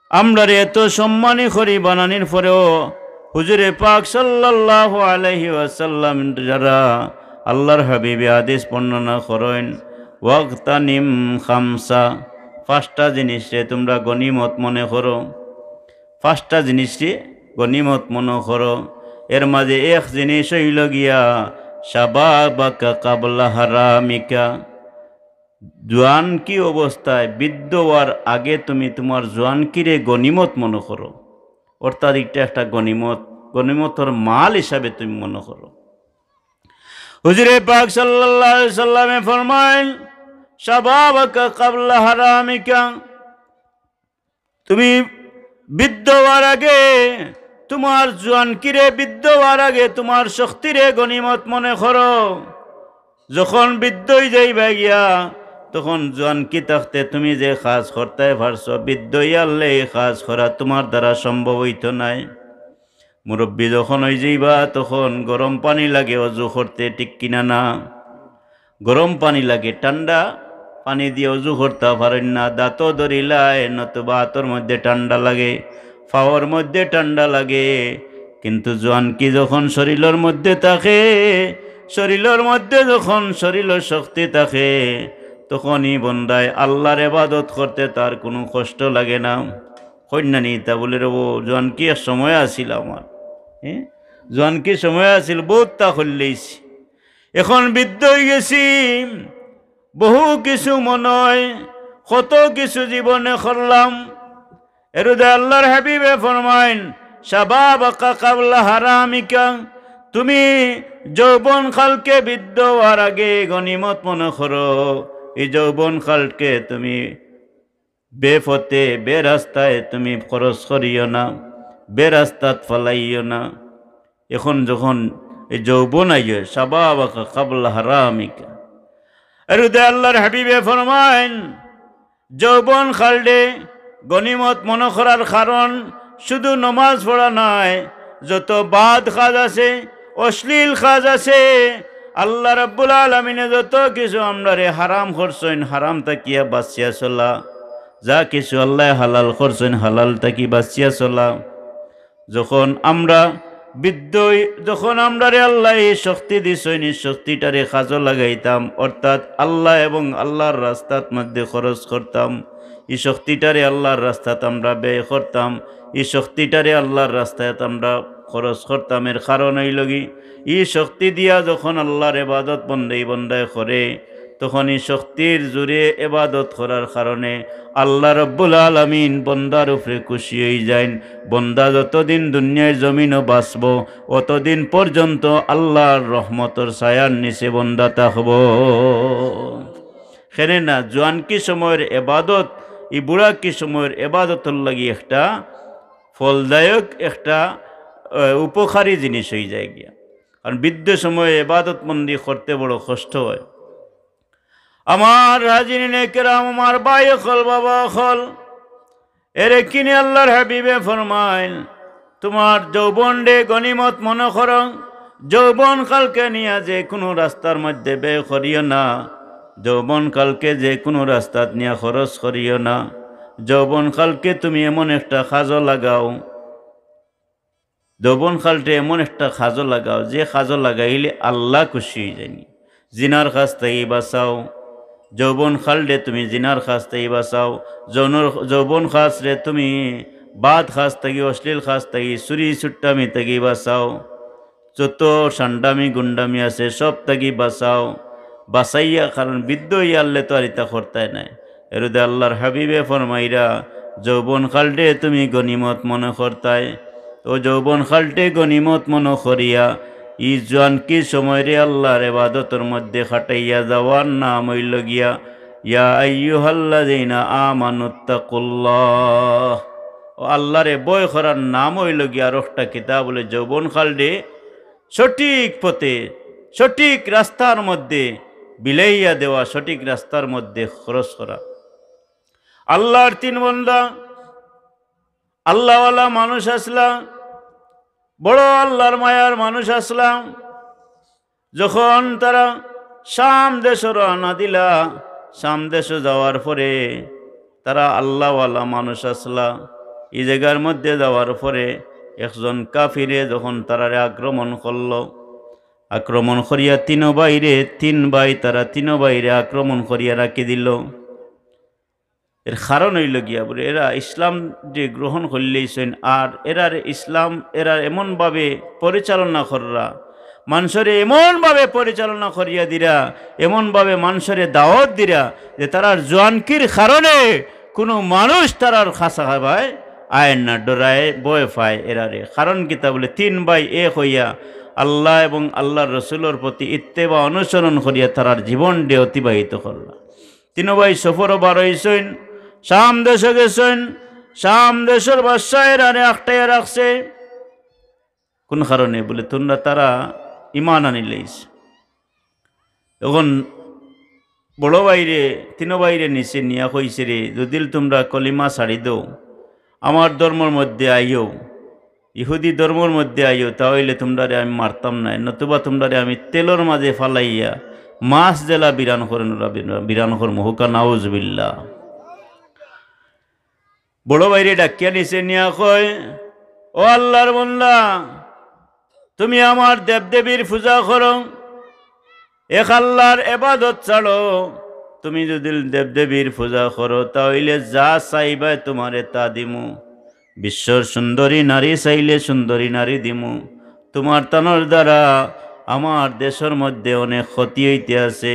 আমরারে এত সম্মানী করি বানানির পরেও হুজুরে পাক সাল্লাল্লাহু আলাইহি ওয়াসাল্লাম দ্বারা আল্লাহর হাবিবে হাদিস বর্ণনা করইন, "ওয়াগতানিম খামসা", পাঁচটা জিনিসরে তুমরা গনিমত মনে করো। পাঁচটা জিনিসরে গনিমত মনো করো। এর মাঝে এক জিনিস অইলো গিয়া, শাবাবাকা কাবলা হারামিকা, জোয়ানকি অবস্থায়, বৃদ্ধ অওয়ার আগে তুমি তুমার জোয়ানকিরে গনিমত মনো করো। অর্থাৎ ইটা একটা গনিমত, গনিমতর মাল হিসাবে তুমি মনো করো। হুজুরে পাক সাল্লাল্লাহু আলাইহি সাল্লামে ফরমাইন, "শাবাবাকা কাবলা হারামিকা।" তুমি বৃদ্ধ অওয়ার আগে, তুমার জোয়ানকিরে বৃদ্ধ অওয়ার আগে তুমার শক্তিরে গনিমত মনো করো। যখন বৃদ্ধ অইযাইবা গিয়া, তখন জোয়ানকি থাকতে তুমি যে কাজ করতায় পারছো, বৃদ্ধ অইয়ারলে ই কাজ করা তুমার দ্বারা সম্ভব অইতো নায়। মুরব্বি যখন অইযাইবা, তখন গরম পানি লাগে অজু করতে, ঠিক কিনা না? গরম পানি লাগে, ঠান্ডা পানি দিয়া অজু করতা পারইন না। দাঁতো ধরিলায়, নতুবা আতর মধ্যে ঠান্ডা লাগে, পাওর মধ্যে ঠান্ডা লাগে। কিন্তু জোয়ানকি যখন শরীলর মধ্যে থাকে, শরীলর মধ্যে যখন শরীলর শক্তি থাকে, তখনই বন্দায় আল্লার ইবাদত করতে তার কুনু কষ্ট লাগে না। কইন্না নি তা বুলে, "রে ও, জোয়ানকি এক সময় আছিল আমার, হ্যাঁ, জোয়ানকি সময় আছিল, বউততা করলাইছি। এখন বৃদ্ধ অইগেছি, বহু কিছু মনো অয়, কত কিছু জীবনে করলাম।" এরুদে আল্লার হাবিবে ফরমাইন, "শাবাবাকা কাবলা হারামিকা।" তুমি যৌবন কালকে বৃদ্ধ অওয়ার আগে গনিমত মনো করো। ই যৌবন কালকে তুমি বেপথে, বেরাস্তায় তুমি খরচ করিও না, বেরাস্তাত ফালাইও না। এখন যখন ই যৌবন আইয়ে, শাবাবাকা কাবলা হারামিকা। এরুদে আল্লার হাবিবে ফরমাইন, যৌবন কালরে গনিমত মনো করার কারণ শুধু নমাজ পড়া নায়, যত বাদ কাজ আছে, অশ্লীল কাজ আছে, আল্লা রাব্বুল আলামিনে যত কিছু আমরারে হারাম করছইন, হারাম থাকিয়া বাঁচিয়া চলা, যা কিছু আল্লায় হালাল করছইন, হালাল থাকি বাঁচিয়া চলা। যখন আমরা বৃদ্ধ অই, যখন আমরারে আল্লায় ই শক্তি দিছইন, ই শক্তিটারে কাজো লাগাইতাম, অর্থাৎ আল্লা এবং আল্লার রাস্তাত মধ্যে খরচ করতাম, ই শক্তিটারে আল্লার রাস্তাত আমরা ব্যয় করতাম, ই শক্তিটারে আল্লার রাস্তাত আমরা খরচ করতাম। এর কারণ অইলো গি, ই শক্তি দিয়া যখন আল্লার ইবাদত বন্দেই বন্দায় করে, তখন ই শক্তির জোরে ইবাদত করার কারণে আল্লা রাব্বুল আলামিন বন্দার উপরে খুশি অইযাইন। বন্দা যতদিন দুনিয়ার জমিনো বাঁচবো, অতদিন পর্যন্ত আল্লার রহমতর ছায়ার নিচে বন্দা থাকবো। কেনে না, জোয়ানকি সময়র ইবাদত, ই বুড়াকি সময়র ইবাদতর লাগি একটা ফলদায়ক, একটা, আহ, উপকারী জিনিস অইযায় গিয়া। কারণ বৃদ্ধ সময়ে ইবাদত বন্দি করতে বড় কষ্ট অয়। আমার হাজিরিনে কেরাম, আমার ভাই অকল, বাবা অকল, এরে কিনে আল্লার হাবিবে ফরমাইন, তুমার যৌবনরে গনিমত মনো করো, যৌবন কালকে নিয়া যে কুনু রাস্তার মধ্যে ব্যয় করিও না, যৌবন কালকে যে কুনু রাস্তাত নিয়া খরচ করিও না। যৌবন কালকে তুমি এমন একটা কাজো লাগাও, যৌবন কালরে এমন একটা কাজো লাগাও, যে কাজো লাগাইলে আল্লা খুশি অইযাইন। জিনার কাছ থাকি বাঁচাও। যৌবন কালরে তুমি জিনার কাছ থাকি বাঁচাও। যৌনর-, যৌবন কালরে তুমি বাদ কাজ থাকি, অশ্লীল কাজ থাকি, চুরি চুট্টামি থাকি বাঁচাও। যত সান্ডামি গুন্ডামি আছে, সব থাকি বাঁচাও। বাঁচাইয়া, কারণ বৃদ্ধ অইয়ারলে তো আর ইতা করতায় নায়। এরুদে আল্লার হাবিবে ফরমাইরা, যৌবন কালরে তুমি গনিমত মনো করতায়। ও যৌবন কালরে গনিমত মনো করিয়া, ই জোয়ানকি সময়রে আল্লার ইবাদতর মধ্যে কাটাইয়া যাওয়ার নাম অইলো গিয়া, ইয়া আইয়ুহাল্লাযীনা আমানুত্তাকুল্লাহ। ও আল্লারে ভয় করার নাম অইলো গিয়া আরোকটা কিতা বুলে, যৌবন কালরে সঠিক পথে, সঠিক রাস্তার মধ্যে বিলাইয়া দেওয়া, সঠিক রাস্তার মধ্যে খরচ করা। আল্লার তিন বন্দা, আল্লাওয়ালা মানুষ আছলা, বড় আল্লার মায়ার মানুষ আছলা। যখন তারা শাম দেশো রওয়ানা দিলা, শাম দেশো যাওয়ার পরে তারা আল্লাওয়ালা মানুষ আছলা। ই জাগার মধ্যে যাওয়ার পরে একজন কাফিরে যখন তারারে আক্রমণ করলো, আক্রমণ করিয়া তিনো ভাইরে, তিন ভাই, তারা তিনো ভাইরে আক্রমণ করিয়া রাখি দিলো। এর কারণ অইলো গিয়া বুলে, এরা ইসলাম যে গ্রহণ করিলাইছইন, আর এরারে ইসলাম, এরারে এমনভাবে পরিচালনা কররা, মানষরে এমনভাবে পরিচালনা করিয়া দিরা, এমনভাবে মানষরে দাওয়াত দিরা যে তারার জোয়ানকির কারণে কুনু মানুষ তারার কাছাকাছি আয় না, ডরায়, ভয় পায় এরারে। কারণ কিতা বুলে, তিন ভাই এক অইয়া আল্লাহ এবং আল্লাহর রসুলর প্রতি ইত্তেবা, অনুসরণ করিয়া তারার জীবনরে অতিবাহিত করলা। তিনো ভাই সফরো বার অইছইন, শাম দেশো গেছইন। শাম দেশর বাদশায় এরারে আটকাইয়া রাখছে। কুন কারণে বুলে, তুমরা, তারা ইমান আনিলাইছে। অখন বড় ভাইরে, তিনো ভাইরে নিচে নিয়া কইছে, রে, যুদি তুমরা কলিমা ছাড়ি দেও, আমার ধর্মর মধ্যে আইও, ইহুদি ধর্মর মধ্যে আইও, তা অইলে তুমরারে আমি মারতাম নায়, নতুবা তুমরারে আমি তেলর মাঝে ফালাইয়া মাছ যেলা বিরান করইন, ওলা বিরান, বিরান করমু। কউক্কা নাউজুবিল্লাহ। বড় ভাইরে ডাকিয়া নিচে নিয়া কয়, ও আল্লাহর বন্দা, তুমি আমার দেবদেবীর পূজা করো, এক আল্লাহর এবাদত ছাড়ো। তুমি যুদি দেবদেবীর পূজা করো, তা অইলে যা চাইবায় তুমারে তা দিমু। বিশ্বর সুন্দরী নারী চাইলে সুন্দরী নারী দিমু। তুমার তানর দ্বারা আমার দেশর মধ্যে অনেক ক্ষতি অইতে আছে,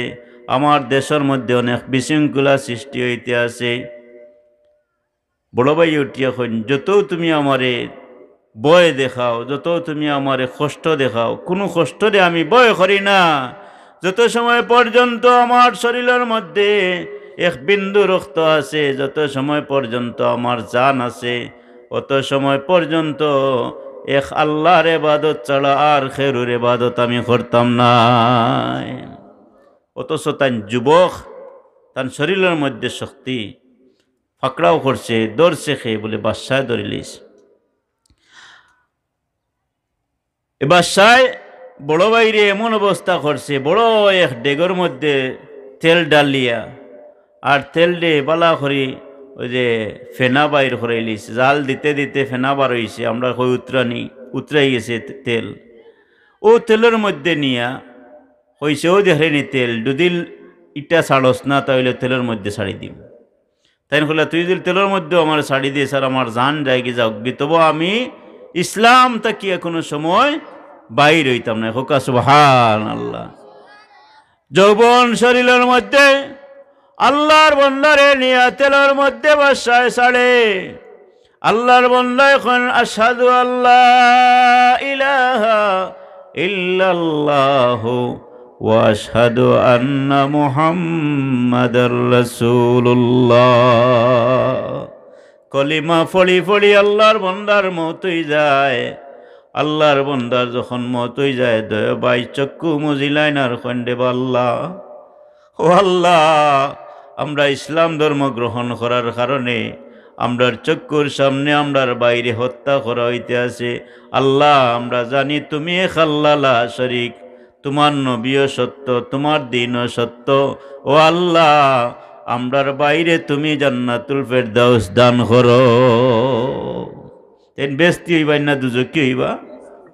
আমার দেশর মধ্যে অনেক বিশৃঙ্খলা সৃষ্টি অইতে আছে। বড় ভাই উঠিয়া কইন, যত তুমি আমারে ভয় দেখাও, যত তুমি আমারে কষ্ট দেখাও, কুনু কষ্টরে আমি ভয় করি না। যত সময় পর্যন্ত আমার শরীলর মধ্যে এক বিন্দু রক্ত আছে, যত সময় পর্যন্ত আমার জান আছে, অত সময় পর্যন্ত এক আল্লাহর এবাদত ছাড়া আর কেউর এবাদত আমি করতাম নায়। অথচ তাইন যুবক, তান শরীলর মধ্যে শক্তি, পাকড়াও করছে, ধরছে কে বুলে বাদশায় ধরিলিছে। এ বাদশায় বড় ভাইরে এমন অবস্থা করছে, বড় এক ডেগর মধ্যে তেল ঢালিয়া, আর তেলরে বালা করি ওই যে ফেনা বাইর করাইলিছে, জাল দিতে দিতে ফেনা বার অইছে, আমরা কই উতরানি, উতরাই গেছে তে-, তেল। অউ তেলর মধ্যে নিয়া কইছে, ও দেখরে নি তেল, যুদি ইটা ছাড়স না, তা অইলে তেলর মধ্যে ছাড়ি দিমু। তাইন কইলা, তুই যুদি তেলর মধ্যে আমারে ছাড়ি দেস আর আমার জান যায়গি যাউকগি, তবু আমি ইসলাম থাকিয়া কুনু সময় বাইর অইতাম নায়। কউক্কা সুবহানাল্লাহ। যৌবন শরীলর মধ্যে আল্লাহর বন্দারে নিয়া তেলর মধ্যে বাদশায় ছাড়ে। আল্লাহর বন্দায় কইন, আশহাদু আল্লা ইলাহা ইল্লাল্লাহু ওয়া আশহাদু আন্না মুহাম্মাদার রাসূলুল্লাহ। কলিমা পড়ি পড়ি আল্লাহর বন্দার মউত অই যায়। আল্লাহর বন্দার যখন মউত অই যায়, দুইও ভাই চক্ষু মুজিলাইন আর কইন, রে বা আল্লাহ, ও আল্লাহ, আমরা ইসলাম ধর্ম গ্রহণ করার কারণে আমরার চক্ষুর সামনে আমরার ভাইরে হত্যা করা অইতে আছে। আল্লাহ, আমরা জানি তুমি এক আল্লাহ লা শরিক, তুমার নবীও সত্য, তুমার দ্বীনও সত্য। ও আল্লাহ, আমরার ভাইরে তুমি জান্নাতুল ফেরদাউস দান করো। তাইন বেহেস্তি অইবা না দুজখি অইবা?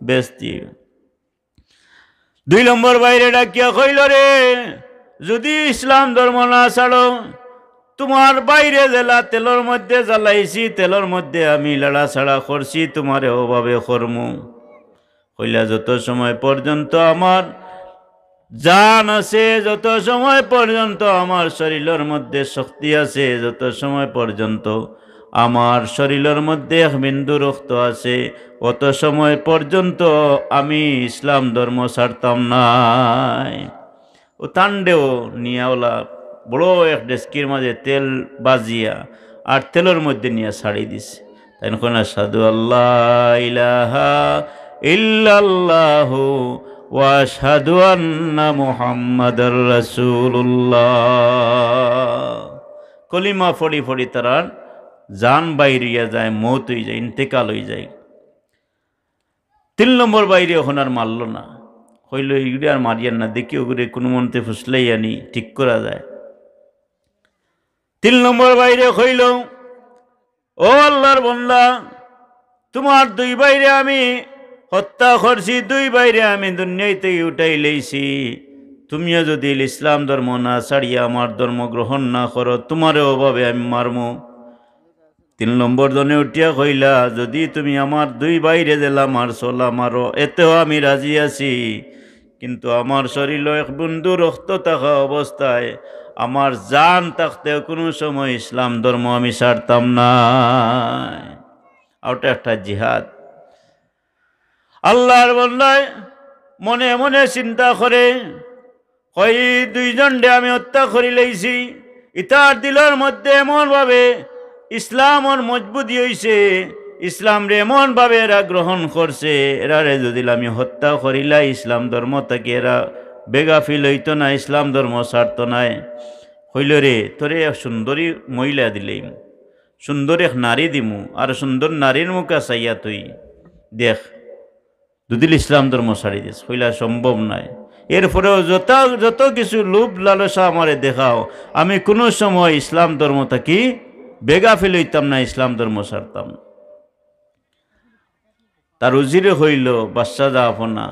বেহেস্তি অইবা। দুই নম্বর ভাইরে ডাকিয়া কইল, রে, যুদি ইসলাম ধর্ম না ছাড়ো, তুমার ভাইরে যেলা তেলর মধ্যে জ্বালাইছি, তেলর মধ্যে আমি লাড়াছাড়া করছি, তুমারে অভাবে করমু। কইলা, যত সময় পর্যন্ত আমার জান আছে, যত সময় পর্যন্ত আমার শরীলর মধ্যে শক্তি আছে, যত সময় পর্যন্ত আমার শরীলর মধ্যে এক বিন্দু রক্ত আছে, অত সময় পর্যন্ত আমি ইসলাম ধর্ম ছাড়তাম নায়। ও তানরেও নিয়া ওলা বড় এক ডেচকির মাঝে তেল বাজিয়া আর তেলর মধ্যে নিয়া ছাড়ি দিছে। তাইন কইন, আশহাদু আল্লা ইলাহা ইল্লাল্লাহু ওয়া আশহাদু আন্না মুহাম্মাদার রাসূলুল্লাহ। কলিমা পড়ি পড়ি তারার জান বাইর অইয়া যায়, মউত অই যায়, ইন্তেকাল অই যায়। তিন নম্বর ভাইরে অখন আর মারল না, কইল, ইগুরে আর মারিয়ার না, দেখি ওগুরে কুনু মন্তে ফুসলাইয়া নি ঠিক করা যায়। তিন নম্বর ভাইরে কইল, ও আল্লাহর বন্দা, তুমার দুই ভাইরে আমি হত্যা করছি, দুই ভাইরে আমি দুনিয়া থাকি উঠাইলাইছি, তুমিও যদি ইসলাম ধর্ম না ছাড়িয়া আমার ধর্ম গ্রহণ না করো, তুমারেও অভাবে আমি মারমু। তিন নম্বর জনে উঠিয়া কইলা, যদি তুমি আমার দুই ভাইরে যেলা মারছো, লা মারো, এতেও আমি রাজি আছি, কিন্তু আমার শরীলো এক বিন্দু রক্ত থাকা অবস্থায় আমার জান থাকতেও কুনু সময় ইসলাম ধর্ম আমি ছাড়তাম না। ওটা একটা জিহাদ। আল্লাহর বন্দায় মনে মনে চিন্তা করে, কয়, দুইজনরে আমি হত্যা করিলাইছি, ইতার দিলর মধ্যে এমনভাবে ইসলামর মজবুতি অইছে, ইসলামরে এমনভাবে এরা গ্রহণ করছে, এরারে যদি আমি হত্যা করিলাই, ইসলাম ধর্ম থাকি এরা বেগাফিল অইতো না, ইসলাম ধর্ম ছাড়তো নায়। কইল, রে, তোরে এক সুন্দরী মহিলা দিলাইমু, সুন্দর এক নারী দিমু, আর সুন্দর নারীর মুখা চাইয়া তুই দেখ, দুদিল ইসলাম ধর্ম ছাড়ি দিস। কইলা, সম্ভব নায়। এরপরেও যত, যত কিছু লোভ লালসা আমারে দেখাও, আমি কুনু সময় ইসলাম ধর্ম থাকি বেগাফিল অইতাম না, ইসলাম ধর্ম ছাড়তাম না। তার উজিরে কইল, বাদশা জাহাপনা,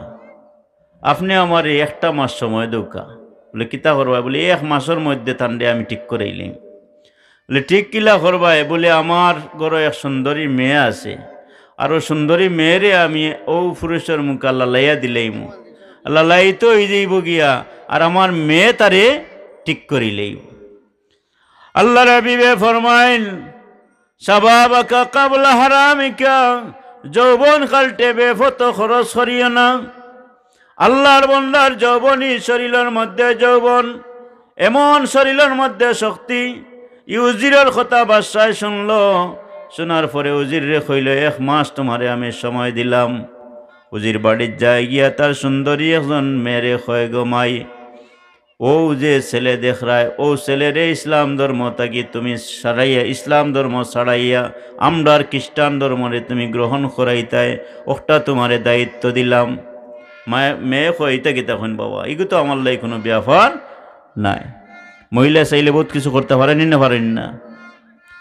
আপনে আমারে একটা মাস সময় দেউক্কা। বলে, কিতা করবায়? বলে, এক মাসর মধ্যে তানরে আমি ঠিক করাইলিমু। বলে, ঠিক কিলা করবায়? বলে, আমার ঘরো এক সুন্দরী মেয়ে আছে, আর অউ সুন্দরী মেয়েরে আমি অউ পুরুষর মুখা লালাইয়া দিলাইমু, লালাইতো অইযাইবো গিয়া, আর আমার মেয়ে তারে ঠিক করিলাইবো। আল্লাহর হাবিবে ফরমাইন, শাবাবাকা কাবলা হারামিকা, যৌবন কালটে বেপথ খরচ করিও না। আল্লাহর বন্দার যৌবনী শরীলর মধ্যে যৌবন, এমন শরীলর মধ্যে শক্তি। ই উজিরর কথা বাদশায় শুনলো, শুনার পরে উজিররে কইল, এক মাস তুমারে আমি সময় দিলাম। উজির বাড়িত যায় গিয়া তার সুন্দরী একজন মেয়েরে কয়, গো মাই, অউ যে ছেলে দেখরায়, অউ ছেলেরে ইসলাম ধর্ম থাকি তুমি সারাইয়া, ইসলাম ধর্ম ছাড়াইয়া আমরার খ্রিস্টান ধর্মরে তুমি গ্রহণ করাইতায়, অখটা তুমারে দায়িত্ব দিলাম। মায়, মেয়ে কয়, ইতা কিতা কইন বাবা, ইগু তো আমার লাগি কুনু ব্যাপার নায়। মহিলা চাইলে বউত কিছু করতা পারেনি না, পারেনি না?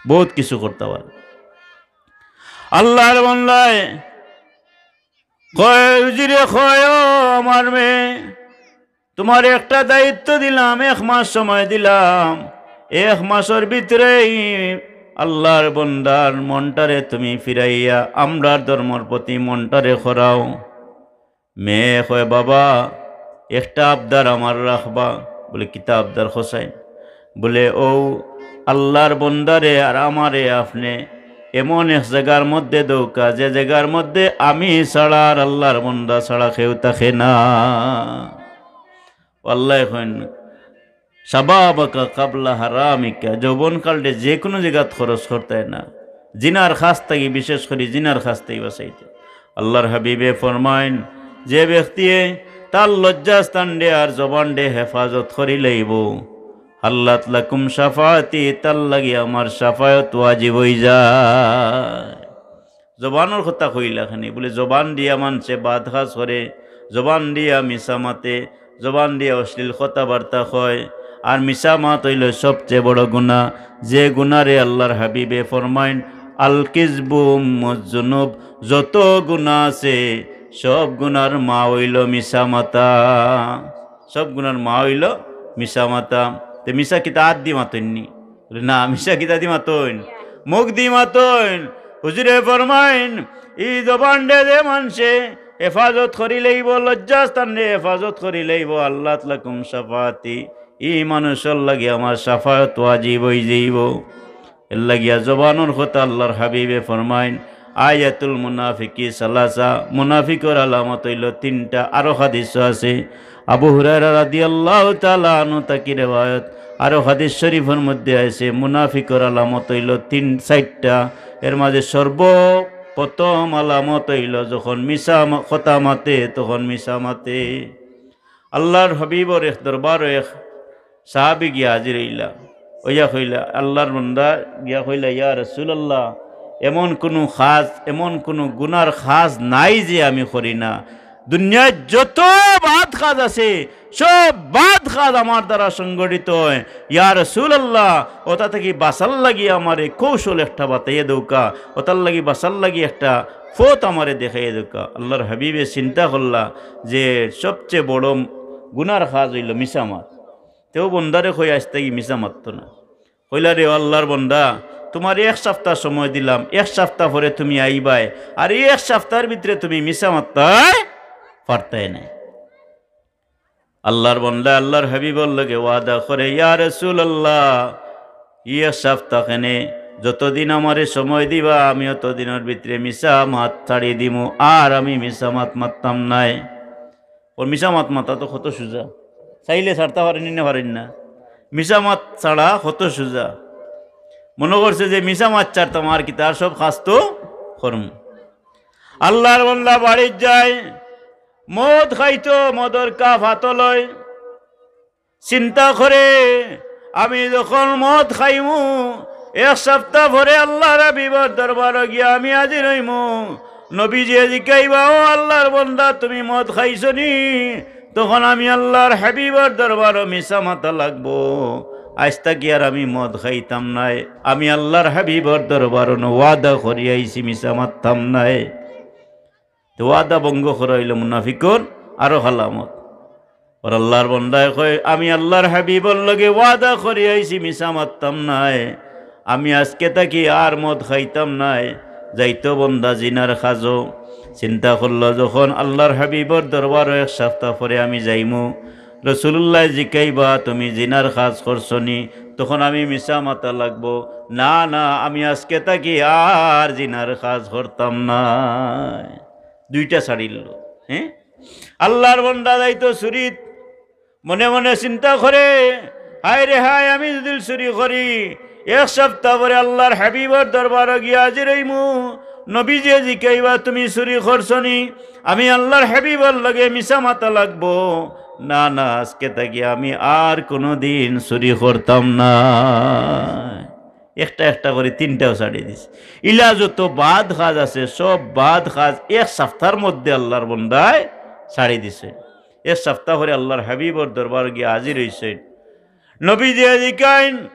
বউত কিছু করতা পারে। আল্লাহর বন্দায় কয়, উজিরে কয়, ও আমার মেয়ে, তুমারে একটা দায়িত্ব দিলাম, এক মাস সময় দিলাম, এক মাসর ভিতরেই আল্লাহর বন্দার মনটারে তুমি ফিরাইয়া আমরার ধর্মর প্রতি মনটারে করাও। মেয়ে কয়, বাবা, একটা আবদার আমার রাখবা। বলে, কিতা আবদার কছাইন? বলে, অউ আল্লাহর বন্দারে আর আমারে আপনে এমন এক জাগার মধ্যে দেউক্কা, যে জাগার মধ্যে আমি ছাড়া আর আল্লাহর বন্দা ছাড়া কেউ থাকে না। আল্লায় কইন, শাবাবাকা কাবলা হারামিকা, যৌবনকালটে যে কুনু জাগাত খরচ করতায় না, জিনার কাছ থাকি, বিশেষ করি জিনার কাছ থাকি বাঁচাইতে। আল্লাহর হাবিবে ফরমাইন, যে ব্যক্তিয়ে তার লজ্জাস্থানরে আর জবানরে হেফাজত করিলাইবো, হাল্লাত লাকুম শাফাআতি, তার লাগি আমার শাফাআত ওয়াজিব অইযায়। জবানর কথা কইলা খানি, বলে, জবান দিয়া মানষে বাদ কাজ করে, জবান দিয়া মিছা মাতে, জবান দিয়া অশ্লীল কথাবার্তা কয়, আর মিছা মাত অইলো সবচে বড় গুনা। যে গুনারে আল্লাহর হাবিবে ফরমাইন, আল কিযবু উম্মুজ জুনুব, যত গুনা আছে সব গুনার মা অইলো মিছা মাতা। সব গুনার মা অইলো মিছা মাতা। তে মিছা কিতা আত দি মাতইন নি? বলে, না, মিছা কিতা দি মাতইন? মুখ দি মাতইন। হুজুরে ফরমাইন, ই জবানরে যে মানষে হেফাজত করিলাইবো, লজ্জাস্থানরে হেফাজত করিলাইবো, হাল্লাত লাকুম শাফাআতি, ই মানুষর লাগি আমার শাফাআত ওয়াজিব অইযাইবো। এরলাগিয়া জবানর কথা আল্লাহর হাবিবে ফরমাইন, আয়াতুল মুনাফিকি সালাসা, মুনাফিকর আলামত অইলো তিনটা। আরো হাদিসও আছে, আবু হুরায়রা রাদিয়াল্লাহু তাআলা আনহু থাকি রেওয়ায়ত, আরো হাদিস শরীফর মধ্যে আছে, মুনাফিকর আলামত অইলো তিন, চাইরটা। এর মাঝে সর্বপ্রথম আলামত অইলো যখন মিছা মা-, কথা মাতে, তখন মিছা মাতে। আল্লাহর হাবিবর এক দরবারো এক সাহাবী গিয়া হাজির অইলা, অইয়া কইলা, আল্লাহর বান্দা গিয়া কইলা, ইয়া রাসূলুল্লাহ, এমন কুনু কাজ, এমন কুনু গুনার কাজ নাই যে আমি করি না। দুনিয়ার যত বাদ কাজ আছে, সব বাদ কাজ আমার দ্বারা সংগঠিত অয়। ইয়া রাসূলুল্লাহ, অতা থাকি বাঁচার লাগি আমারে কৌশল একটা বাতাইয়া দেউক্কা, অতার লাগি বাঁচার লাগি একটা পথ আমারে দেখাইয়া দেউক্কা। আল্লাহর হাবিবে চিন্তা করলা যে সবচে বড় গুনার কাজ অইলো মিছা মাত। তেউ বন্দারে কয়, "আইজ থাকি মিছা মাততো না।" কইলা, "রে ও আল্লার বন্দা, তুমারে এক সাপ্তা সময় দিলাম, এক সাপ্তা পরে তুমি আইবায়, আর ই এক সাপ্তার ভিতরে তুমি মিছা মাততায় পারতায় নায়।" আল্লার বন্দা আল্লার হাবিবর লগে ওয়াদা করে, "ইয়া রাসুলাল্লাহ, ই এক সাপ্তা কেনে, যতদিন আমারে সময় দিবা, আমি অতদিনর ভিতরে মিছা মাত ছাড়ি দিমু, আর আমি মিছা মাত মাততাম নায়।" অউ মিছা মাত মাতা তো কত সুজা, চাইলে ছাড়তা পারইন নি না পারইন না? মিছা মাত ছাড়া কত সুজা। মনো করছে যে মিছা মাত ছাড়তাম, আর কিতা, আর সব কাজ তো করমু। আল্লার বন্দা বাড়িত যায়, মদ খাইতো, মদর কাপ আতো লয়, চিন্তা করে, "আমি যখন মদ খাইমু, এক সাপ্তা পরে আল্লার হাবিবর দরবারো গিয়া আমি হাজির অইমু। নবীজিয়ে জিকাইবা, 'ও আল্লার বন্দা, তুমি মদ খাইছো নি?' তখন আমি আল্লার হাবিবর দরবারো মিছা মাতা লাগবো। আইজ থাকি আর আমি মদ খাইতাম নায়। আমি আল্লার হাবিবর দরবারো ওয়াদা করি আইছি, মিছা মাততাম নায়।" তো ওয়াদা ভঙ্গ করা অইলো মুনাফিকর আরো আলামত। আর আল্লার বন্দায় কয়, "আমি আল্লার হাবিবর লগে ওয়াদা করি আইছি, মিছা মাততাম নায়। আমি আজকে থাকি আর মদ খাইতাম নায়।" যাইতো বন্দা জিনার কাজো। চিন্তা করলো, "যখন আল্লার হাবিবর দরবারো এক সাপ্তা পরে আমি যাইমু, রাসুলুল্লায় জিকাইবা, 'তুমি জিনার কাজ করছো নি?' তখন আমি মিছা মাতা লাগবো, 'না, না, আমি আজকে থাকি আর জিনার কাজ করতাম নায়।'" দুইটা ছাড়িলো, হ্যাঁ? আল্লার বন্দা যাইতো চুরিত, মনে মনে চিন্তা করে, "হায় রে হায়, আমি যুদি চুরি করি, এক সাপ্তা পরে আল্লার হাবিবর দরবারো গিয়া হাজির অইমু, নবীজিয়ে জিকাইবা, 'তুমি চুরি করছো নি?' আমি আল্লার হাবিবর লগে মিছা মাতা লাগবো। না, না, আজকে থাকি আমি আর কুনুদিন চুরি করতাম নায়।" একটা একটা করি তিনটাও ছাড়ি দিছে। ইলা যত বাদ কাজ আছে, সব বাদ কাজ এক সাপ্তার মধ্যে আল্লার বন্দায় ছাড়ি দিছে। এক সাপ্তা পরে আল্লার হাবিবর দরবারো গিয়া হাজির অইছে। নবীজিয়ে জিকাইন,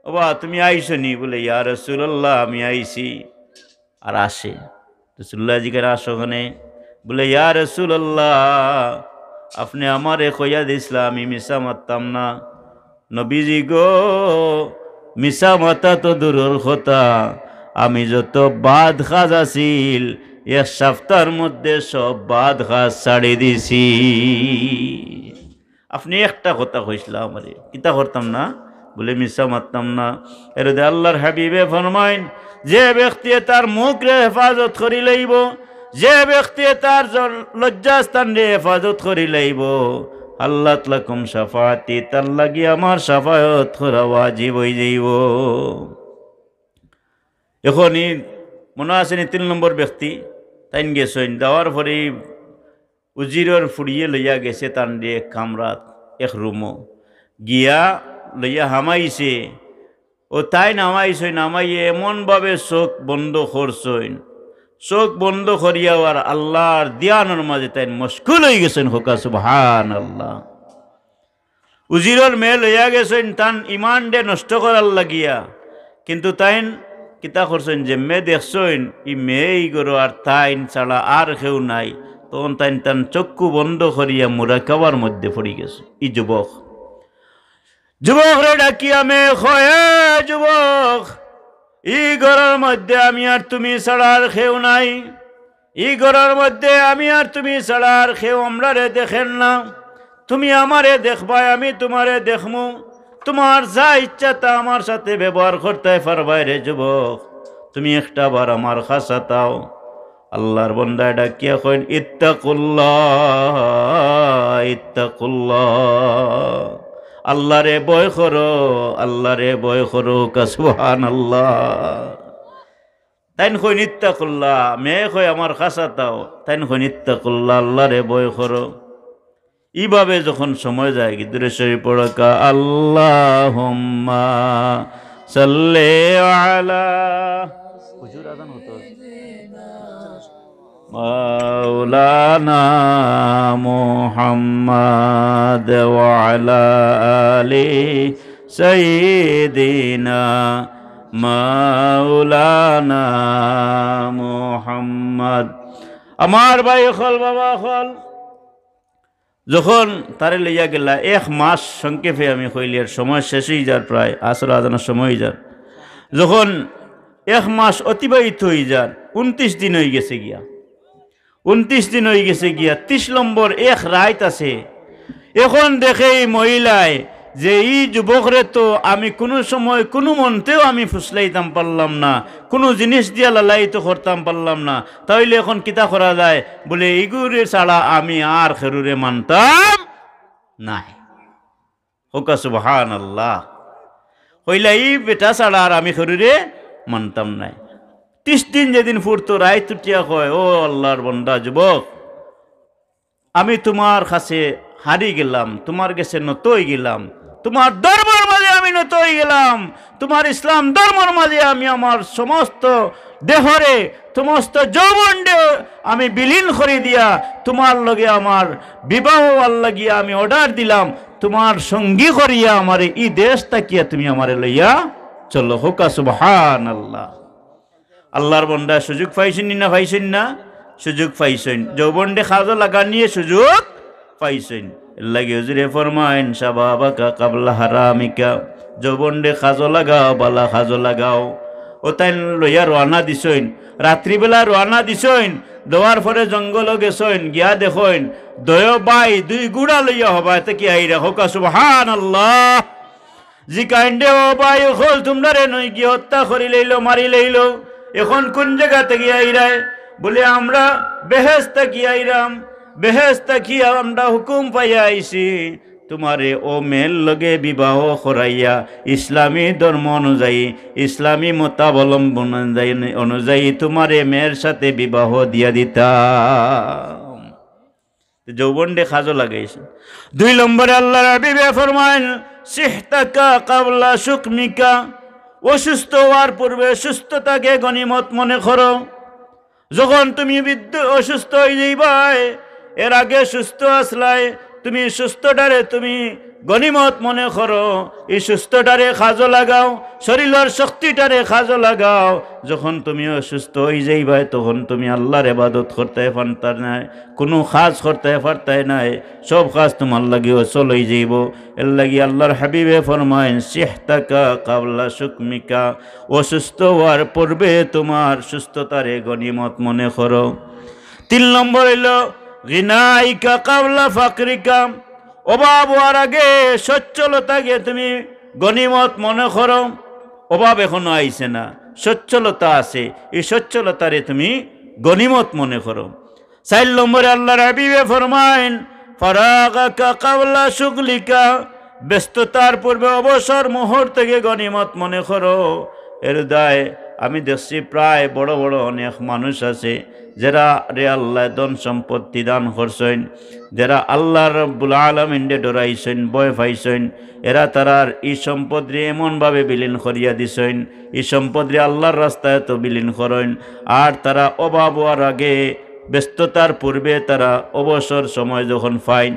"ওবা, তুমি আইছো নি?" বলে, "ইয়া রাসুলাল্লাহ, আমি আইছি।" আর আসে। রাসুলুল্লায় জিকাইন, "আসো কেনে?" বলে, "ইয়া রাসুলাল্লাহ, আপনে আমারে কইয়া দিছলা আমি মিছা মাততাম না।" নবীজি গো, মিছা মাতা তো দূরর কথা, আমি যত বাদ কাজ আছিল, এক সাপ্তার মধ্যে সব বাদ কাজ ছাড়ি দিছি। আপনে একটা কথা কইছলা আমারে, কিতা করতাম না? বলে, "মিছা মাততাম না।" এরদে আল্লার হাবিবে ফরমাইন, যে ব্যক্তিয়ে তার মুখরে হেফাজত করি লইবো, যে ব্যক্তিয়ে তার জ-, লজ্জাস্থানরে হেফাজত করি লইবো, "হাল্লাত লাকুম শাফাআতি", তার লাগি আমার শাফাআত করা ওয়াজিব অইযাইবো। এখন ই মনো আছে নি তিন নম্বর ব্যক্তি, তাইন গেছইন, যাওয়ার পরে ই উজিরর ফুড়িয়ে লইয়া গেছে তানরে এক কামরাত, এক রুমো। গিয়া লইয়া হামাইছে, ও তাইন হামাইছইন, হামাইয়া এমনভাবে চউখ বন্ধ করছইন, চউখ বন্ধ করিয়া আর আল্লার ধিয়ানর মাঝে তাইন মশগুল অইগেছইন। কউক্কা সুবহানাল্লাহ। উজিরর মেয়ে লইয়া গেছইন তান ইমানরে নষ্ট করার লাগিয়া, কিন্তু তাইন কিতা করছইন, যেমনে দেখছইন ই মেয়ে ই ঘরো আর তাইন ছাড়া আর কেউ নাই, তখন তাইন তান চক্ষু বন্ধ করিয়া মুরাকাবার মধ্যে পড়ি গেছে। ই যুবক যুবকরে ডাকিয়া মেয়ে কয়, "এ যুবক, ই ঘরর মধ্যে আমি আর তুমি ছাড়া আর কেউ নাই, ই ঘরর মধ্যে আমি আর তুমি ছাড়া আর কেউ আমরারে দেখের না, তুমি আমারে দেখবায়, আমি তুমারে দেখমু, তুমার যা ইচ্ছা তা আমার সাথে ব্যবহার করতায় পারবায় রে যুবক, তুমি একটা বার আমার কাছাত আও।" আল্লার বন্দায় ডাকিয়া কইন, "ইত্তাকুল্লাহ, ইত্তাকুল্লাহ, আল্লারে ভয় করো, আল্লারে ভয় করো।" কউক্কা সুবহানাল্লাহ। তাইন কইন, "ইত্তাকুল্লাহ।" মেয়ে কয়, "আমার কাছাত আও।" তাইন কইন, "ইত্তাকুল্লাহ, আল্লারে ভয় করো।" ইভাবে যখন সময় যায়গি, দুরুদ শরিফ পড়ো, কউক্কা, "আল্লাহুম্মা সাল্লি আলা।" হুজুর, আজান অইতো। "মাওলানা মুহাম্মদ ওয়া আলা আলি সাইয়্যিদিনা মাওলানা মুহাম্মদ।" আমার ভাই অকল, বাবা অকল, যখন তারে লইয়া গেলা, এক মাস, সংক্ষেপে আমি কইলে আর সময় শেষ অইযার, প্রায় আসর আজানর সময় অইযার, যখন এক মাস অতিবাহিত অইযার, উনত্রিশ দিন অইগেছে গিয়া, উনত্রিশ দিন অইগেছে গিয়া, ত্রিশ নম্বর এক রাইত আছে। এখন দেখে ই মহিলায় যে ই যুবকরে তো আমি কুনু সময় কুনু মন্ত্রেও আমি ফুসলাইতাম পারলাম না, কুনু জিনিস দিয়া লালায়িত করতাম পারলাম না, তাইলে এখন কিতা করা যায়? বলে, "ইগুরে ছাড়া আমি আর কেউরে মানতাম নায়।" কউক্কা সুবহানাল্লাহ। কইলা, "ই বেটা ছাড়া আর আমি কেউরে মানতাম নায়।" ত্রিশ দিন যেদিন ফুরতো, রাইত উঠিয়া কয়, "ও আল্লার বন্দা যুবক, আমি তুমার কাছে হারি গেলাম, তুমার গেছে নত অইগেলাম, তুমার ধর্মর মাঝে আমি নত অইগেলাম, তুমার ইসলাম ধর্মর মাঝে আমি আমার সমস্ত দেহরে, সমস্ত যৌবনরে আমি বিলীন করি দিয়া তুমার লগে আমার বিবাহ অওয়ার লাগিয়া আমি order দিলাম, তুমার সঙ্গী করিয়া আমারে ই দেশ থাকিয়া তুমি আমারে লইয়া চলো।" কউক্কা সুবহানাল্লাহ। আল্লার বন্দায় সুযোগ পাইছইন নি না পাইছইন না? সুযোগ পাইছইন। যৌবনরে কাজো লাগানিয়ে সুযোগ পাইছইন। এরলাগি হুজুরে ফরমাইন, "শাবাবাকা কাবলা হারামিকা।" যৌবনরে কাজো লাগাও, বালা কাজো লাগাও। অউ তাইন লইয়া রওয়ানা দিছইন, রাত্রিবেলা রওয়ানা দিছইন, দেওয়ার পরে জঙ্গলো গেছইন, গিয়া দেখইন দুইও ভাই দুই ঘুড়া লইয়া হবায় থাকি আইরা। কউক্কা সুবহানাল্লাহ। জিকাইন দে, "ও ভাই অকল, তুমরারে নইগি হত্যা করিলাইলো, মারিলাইলো, এখন কুন জাগা থাকি আইরায়?" বলে, "আমরা বেহেশত থাকি আইরাম, বেহেশত থাকি আমরা হুকুম পাইয়া আইছি, তুমারে অউ মেয়ের লগে বিবাহ করাইয়া ইসলামী ধর্ম অনুযায়ী, ইসলামী মতাবলম্বন অনুযায়ী, অনুযায়ী তুমারে মেয়ের সাথে বিবাহ দিয়া দিতাম।" তে যৌবনরে কাজো লাগাইছইন। দুই নম্বরে আল্লার হাবিবে ফরমাইন, "সিহতাকা কাবলা সুকমিকা।" অসুস্থ অওয়ার পূর্বে সুস্থতাকে গনিমত মনে করো। যখন তুমি বৃদ্ধ অসুস্থ অইযাইবায়, এর আগে সুস্থ আছলায়, তুমি সুস্থটারে তুমি গনিমত মনে করো, ই সুস্থটারে কাজো লাগাও, শরীলর শক্তিটারে কাজো লাগাও। যখন তুমি অসুস্থ অইযাইবায়, তখন তুমি আল্লার ইবাদত করতায় পারতায় নায়, কুনু কাজ করতায় পারতায় নায়, সব কাজ তুমার লাগি অচল অইযাইবো। এরলাগি আল্লার হাবিবে ফরমাইন, "সিহতাকা কাবলা সুকমিকা", অসুস্থ অওয়ার পূর্বে তুমার সুস্থতারে গনিমত মনে করো। তিন নম্বর অইলো, "গিনাইকা কাবলা ফাকরিকা", অভাব অওয়ার আগে সচ্ছলতাকে তুমি গনিমত মনে করো। অভাব এখনো আইছে না, সচ্ছলতা আছে, ই সচ্ছলতারে তুমি গনিমত মনে করো। চাইর নম্বরে আল্লার হাবিবে ফরমাইন, "ফারাগাকা কাবলা শুগলিকা", ব্যস্ততার পূর্বে অবসর মুহূর্তকে গনিমত মনে করো। এর দায় আমি দেখছি প্রায় বড় বড় অনেক মানুষ আছে, যেরারে আল্লায় ধন সম্পত্তি দান করছইন, যেরা আল্লা রব্বুল আলামিনরে ডরাইছইন, ভয় পাইছইন, এরা তারার ই সম্পদরে এমনভাবে বিলীন করিয়া দিছইন, ই সম্পদরে আল্লার রাস্তায়তো বিলীন করইন। আর তারা অভাব অওয়ার আগে, ব্যস্ততার পূর্বে তারা অবসর সময় যখন পাইন,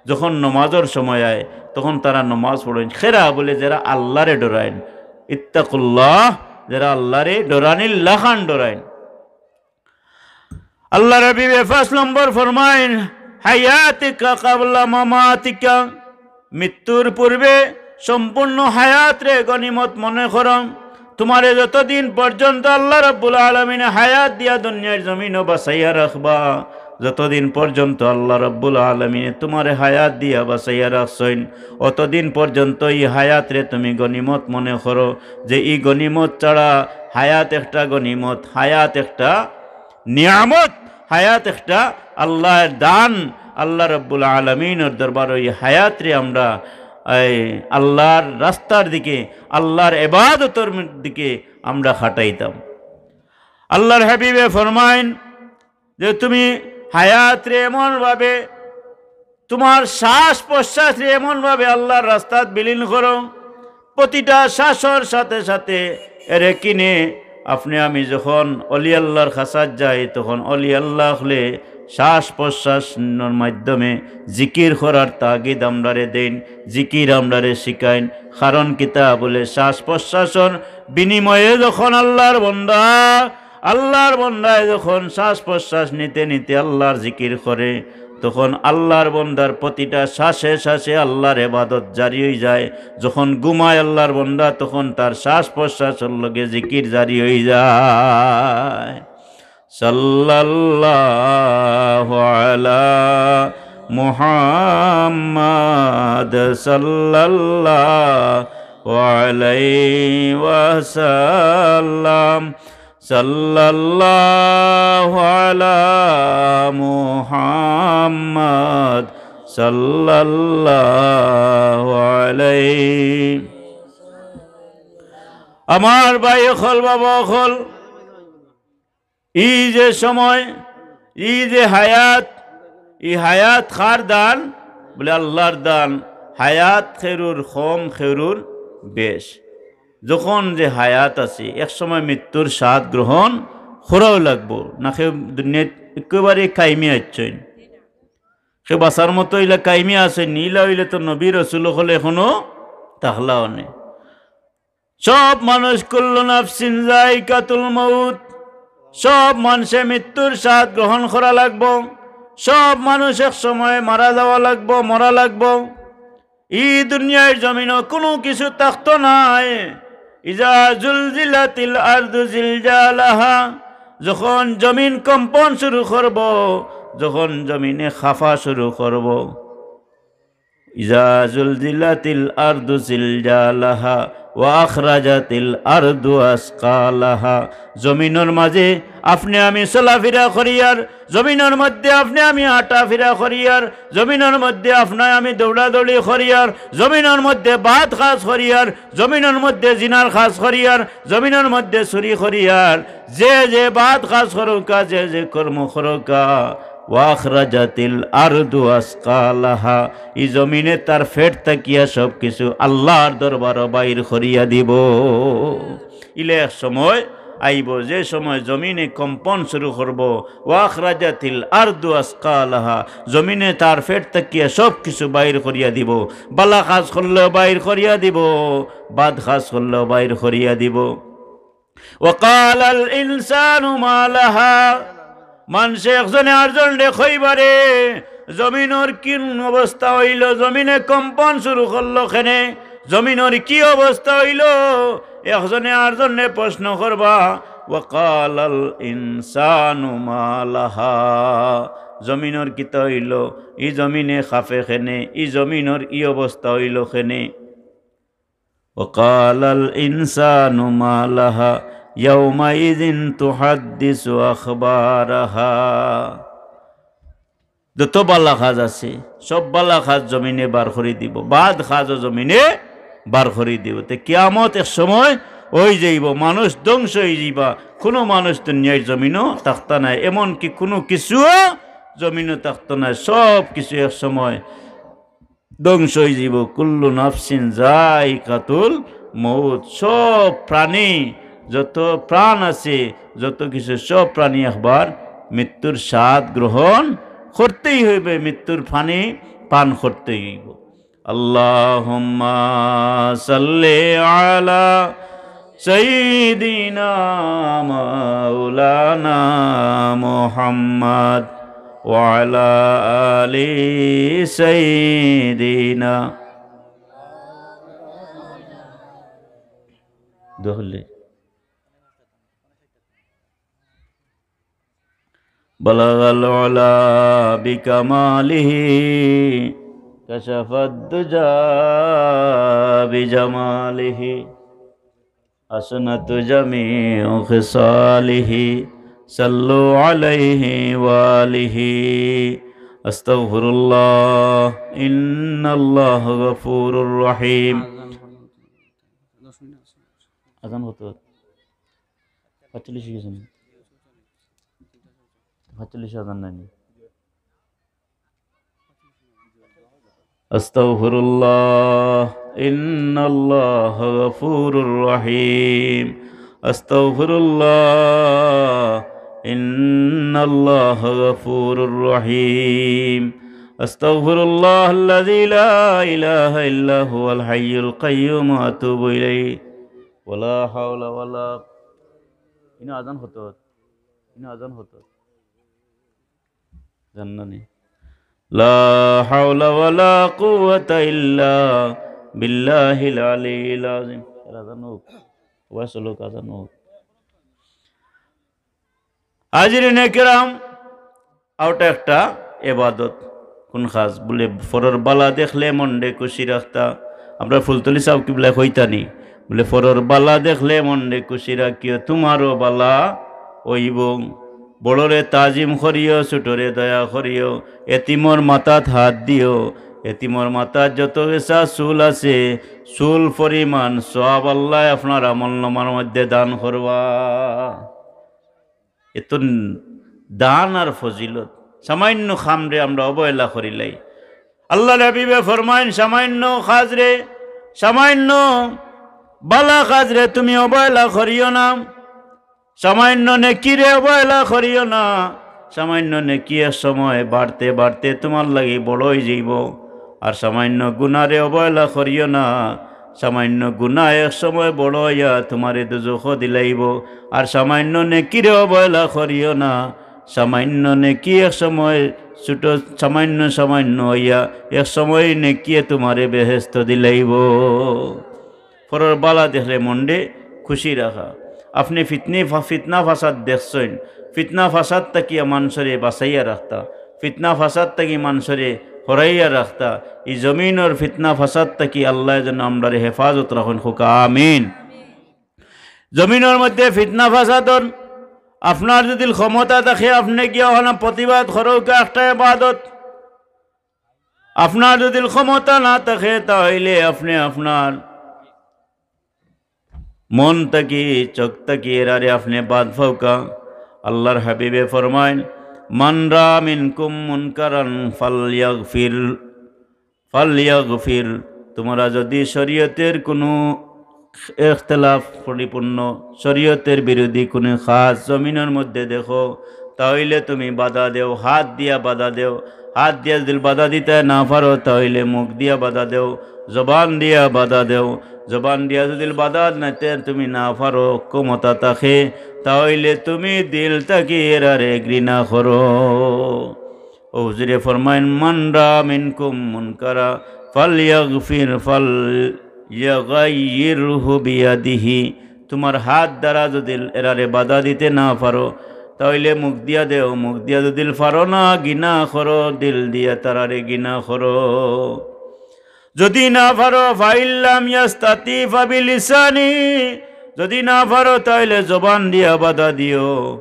যখন নমাজর সময় আয়, তখন তারা নমাজ পড়ইন। কেরা বলে, যেরা আল্লারে ডরাইন। ইত্তাকুল্লাহ, যেরা আল্লারে ডরানির লাখান ডরাইন। আল্লার হাবিবে পাঁচ নম্বর ফরমাইন, "হায়াতিকা কাবলা মামাতিকা", মৃত্যুর পূর্বে সম্পূর্ণ হায়াতরে গনিমত মনে করো। তুমারে যতদিন পর্যন্ত আল্লা রব্বুল আলামিনে হায়াত দিয়া দুনিয়ার জমিনো বাঁচাইয়া রাখবা, যতদিন পর্যন্ত আল্লা রব্বুল আলামিনে তুমারে হায়াত দিয়া বাঁচাইয়া রাখছইন, অতদিন পর্যন্ত ই হায়াতরে তুমি গনিমত মনে করো, যে ই গনিমত ছাড়া হায়াত একটা গনিমত, হায়াত একটা নিয়ামত, হায়াত একটা আল্লার দান। আল্লা রব্বুল আলামিনর দরবারো ই হায়াতরে আমরা এই আল্লার রাস্তার দিকে, আল্লার ইবাদতর দিকে আমরা খাটাইতাম। আল্লার হাবিবে ফরমাইন যে, "তুমি হায়াতরে এমনভাবে, তুমার শ্বাস প্রশ্বাসরে এমনভাবে আল্লার রাস্তাত বিলীন করো, প্রতিটা শ্বাসর সাথে সাথে এরে কিনে আপনে আমি যখন অলি আল্লার কাছাত যাই, তখন অলি আল্লা অকলে শ্বাস প্রশ্বাসর মাধ্যমে জিকির করার তাগিদ আমরারে দেইন, জিকির আমরারে শিখাইন।" কারণ কিতা বলে, শ্বাস প্রশ্বাসর বিনিময়ে যখন আল্লার বন্দা, আল্লার বন্দায় যখন শ্বাস প্রশ্বাস নিতে নিতে আল্লার জিকির করে, তখন আল্লাহর বন্দার প্রতিটা শ্বাসে শ্বাসে আল্লাহর ইবাদত জারি অইযায়। যখন ঘুমায় আল্লাহর বন্দা, তখন তার শ্বাস প্রশ্বাসর লগে জিকির জারি অইযায়। সাল্লাল্লাহু আলা মুহাম্মাদ সাল্লাল্লাহু আলাইহি ওয়াসাল্লাম। সাল্লাল্লাহু আলা মুহাম্মাদ সাল্লাল্লাহু আলাইহি। আমার ভাই অকল, বাবা অকল, ই যে সময়, ই যে হায়াত, ই হায়াত কার দান? বলে, আল্লাহর দান। হায়াত খেরুর কম, খেরুর বেশ। যখন যে হায়াত আছে, এক সময় মৃত্যুর স্বাদ গ্রহণ করাও লাগবো। না কেউ দুনিয়াত একেবারে কাইমে আইছইন। কেউ বাঁচার মতো ইলা কাইমে আছইন নি, ইলা অইলে তো নবী রসুল অকল এখনো থাকলা অনে। সব মানুষ, কুল্লু নাফসিন যায়িকাতুল মউত, সব মানষে মৃত্যুর স্বাদ গ্রহণ করা লাগবো। সব মানুষ এক সময় মারা যাওয়া লাগবো, মরা লাগবো। ই দুনিয়ার জমিনো কুনু কিছু থাকতো নায়। ইজা জুলজিলাতিল আরদু জিলজালাহা, যখন জমিন কম্পন শুরু করবো, যখন জমিনে কাঁপা শুরু করবো। ইজা জুলজিলাতিল আরদু জিলজালাহা ওয়া আখরাজাতিল আরদু আসকালাহা। জমিনর মাঝে আপনে আমি চলাফিরা করিয়ার, জমিনর মধ্যে আপনে আমি হাঁটাফিরা করিয়ার, জমিনর মধ্যে আপনে আমি দৌড়াদৌড়ি করিয়ার, জমিনর মধ্যে বাদ কাজ করিয়ার, জমিনর মধ্যে জিনার কাজ করিয়ার, জমিনর মধ্যে চুরি করিয়ার, যে যে বাদ কাজ করউক্কা, যে যে কর্ম করউক্কা, ওয়া আখরাজাতিল আরদু আসকালাহা, ই জমিনে তার পেট থাকিয়া সব কিছু আল্লাহর দরবারো বাইর করিয়া দিবো। ইলা এক সময় আইবো, যে সময় জমিনে কম্পন শুরু করবো, ওয়া আখরাজাতিল আরদু আসকালাহা, জমিনে তার পেট থাকিয়া সব কিছু বাইর করিয়া দিবো, বালা কাজ করলেও বাইর করিয়া দিবো, বাদ কাজ করলেও বাইর করিয়া দিবো। ওয়া ক্বালাল ইনসানু মা লাহা। মানষে একজনে আরজনরে কইবারে, জমিনর কিন অবস্থা অইলো, জমিনে কম্পন শুরু করলো কেনে, জমিনর কি অবস্থা অইলো? একজনে আরজনরে প্রশ্ন করবা। ওয়া ক্বালাল ইনসানু মা লাহা। জমিনর কিতা অইলো? ই জমিনে কাঁপে কেনে? ই জমিনর ই অবস্থা অইলো কেনে? ওয়া ক্বালাল ইনসানু মা লাহা ইয়াউমাইযিন তুহাদ্দিসু আখবারাহা। যত বালা কাজ আছে, সব বালা কাজ জমিনে বার করি দিবো, বাদ কাজও জমিনে বার করি দিবো। তে কিয়ামত এক সময় অইযাইবো, মানুষ ধ্বংস অইযাইবা, কুনু মানুষ দুনিয়ার জমিনো থাকতা নায়, এমনকি কুনু কিছুও জমিনো থাকতো নায়, সব কিছু এক সময় ধ্বংস অইযাইবো। কুল্লু নাফসিন যায়িকাতুল মউত, সব প্রাণী, যত প্রাণ আছে, যত কিছু, সব প্রাণী একবার মৃত্যুর স্বাদ গ্রহণ করতেই হইবে, মৃত্যুর পানি পান করতেই হইব। আল্লাহুম্মা সাল্লি আলা সাইয়্যিদিনা মাওলানা মুহাম্মদ ওয়া আলা আলি সাইয়্যিদিনা। দোহলে। بلغ العلا بكماله، كشف الدجى بجماله، حسنت جميع خصاله، صلوا عليه وآله. أستغفر الله، إن الله غفور رحيم. আজান কত? পাঁচচল্লিশ গেছে নি? পাঁচচল্লিশ আজান নাইনি? أستغفر الله، إن الله غفور رحيم. أستغفر الله، إن الله غفور رحيم. أستغفر الله الذي لا إله إلا هو الحي القيوم وأتوب إليه. ولا حول ولا، ইনো আজান কত? ইনো আজান কত? জানো না নি? لا حول ولا قوة إلا بالله العلي العظيم. আজান হোক, ওয়াজ হোক, আজান হোক। হাজিরিনে কেরাম, অউটা একটা এবাদত। কোন কাজ? বুলে, পরর বালা দেখলে মনরে খুশি রাখতা। আমরার ফুলতলি সাব কিবলায় কইতা নি, বুলে, পরর বালা দেখলে মনরে খুশি রাখিও, তুমারও বালা অইবো। বড়রে তাজিম করিও, ছোটরে দয়া করিও, এতিমর মাথাত হাত দিও, এতিমর মাথাত যত গেছা চুল আছে, চুল পরিমাণ সওয়াব আল্লায় আপনার আমলনামার মধ্যে দান করবা। এত দান আর ফজিলত, সামান্য কামরে আমরা অবহেলা করিলাই। আল্লাহর হাবিবে ফরমাইন, সামান্য কাজরে, সামান্য বালা কাজরে তুমি অবহেলা করিও না, সামান্য নেকিরে অবহেলা করিও না। সামান্য নেকি এক সময় বাড়তে বাড়তে তুমার লাগি বড় অইযাইবো। আর সামান্য গুনারে অবহেলা করিও না, সামান্য গুনা এক সময় বড় অইয়া তুমারে দুজখো দিলাইবো। আর সামান্য নেকিরে অবহেলা করিও না, সামান্য নেকি এক সময় ছোট, সামান্য সামান্য অইয়া এক সময় নেকিয়ে তুমারে বেহেস্তো দিলাইবো। পরর বালা দেখলে মনরে খুশি রাখা। আপনে ফিতনি ফা-, ফিতনা ফাসাদ দেখছইন, ফিতনা ফাসাদ থাকিয়া মানষরে বাঁচাইয়া রাখতা, ফিতনা ফাসাদ থাকি মানষরে হরাইয়া রাখতা। ই জমিনর ফিতনা ফাসাদ থাকি আল্লায় যেন আমরারে হেফাজত রাখইন, কউক্কা আমিন। জমিনর মধ্যে ফিতনা ফাসাদর, আপনার যদি ক্ষমতা থাকে, আপনে গিয়া অখানো প্রতিবাদ করউক্কা, একটা এবাদত। আপনার যদি ক্ষমতা না থাকে, তা অইলে আপনে আপনার মন থাকি, চোখ থাকি এরারে আপনে বাদ ফাউক্কা। আল্লাহর হাবিবে ফরমাইন, "মান রা মিনকুম মুনকারান ফালইয়াগফির, ফালইয়াগফির।" তুমরা যদি শরীয়তের কুনু ইখতিলাফ পরিপূর্ণ, শরীয়তের বিরোধী কুনু কাজ জমিনর মধ্যে দেখো, তা অইলে তুমি বাধা দেও, হাত দিয়া বাধা দেও। হাত দিয়া যদি বাধা দিতে না পারো, তা অইলে মুখ দিয়া বাধা দেও, জবান দিয়া বাধা দেও। জবান দিয়া যদি বাধা দিতে তুমি না পারো, ক্ষমতা থাকে, তা অইলে তুমি দিল থাকি এরারে ঘৃণা করো। অউ হুজুরে ফরমাইন, "মান রা মিনকুম মুনকারা ফালইয়াগফির ফালইয়াগাইয়িরহু বিয়াদিহি।" তুমার হাত দ্বারা যদি এরারে বাধা দিতে না পারো, তা অইলে মুখ দিয়া দেও, মুখ দিয়া যদি পারো না, ঘৃণা করো, দিল দিয়া তারারে ঘৃণা করো। যদি না পারো, "ফাইল্লাম ইয়াস্তাতি ফাবিলিসানি", যদি না পারো, তা অইলে জবান দিয়া বাধা দিও।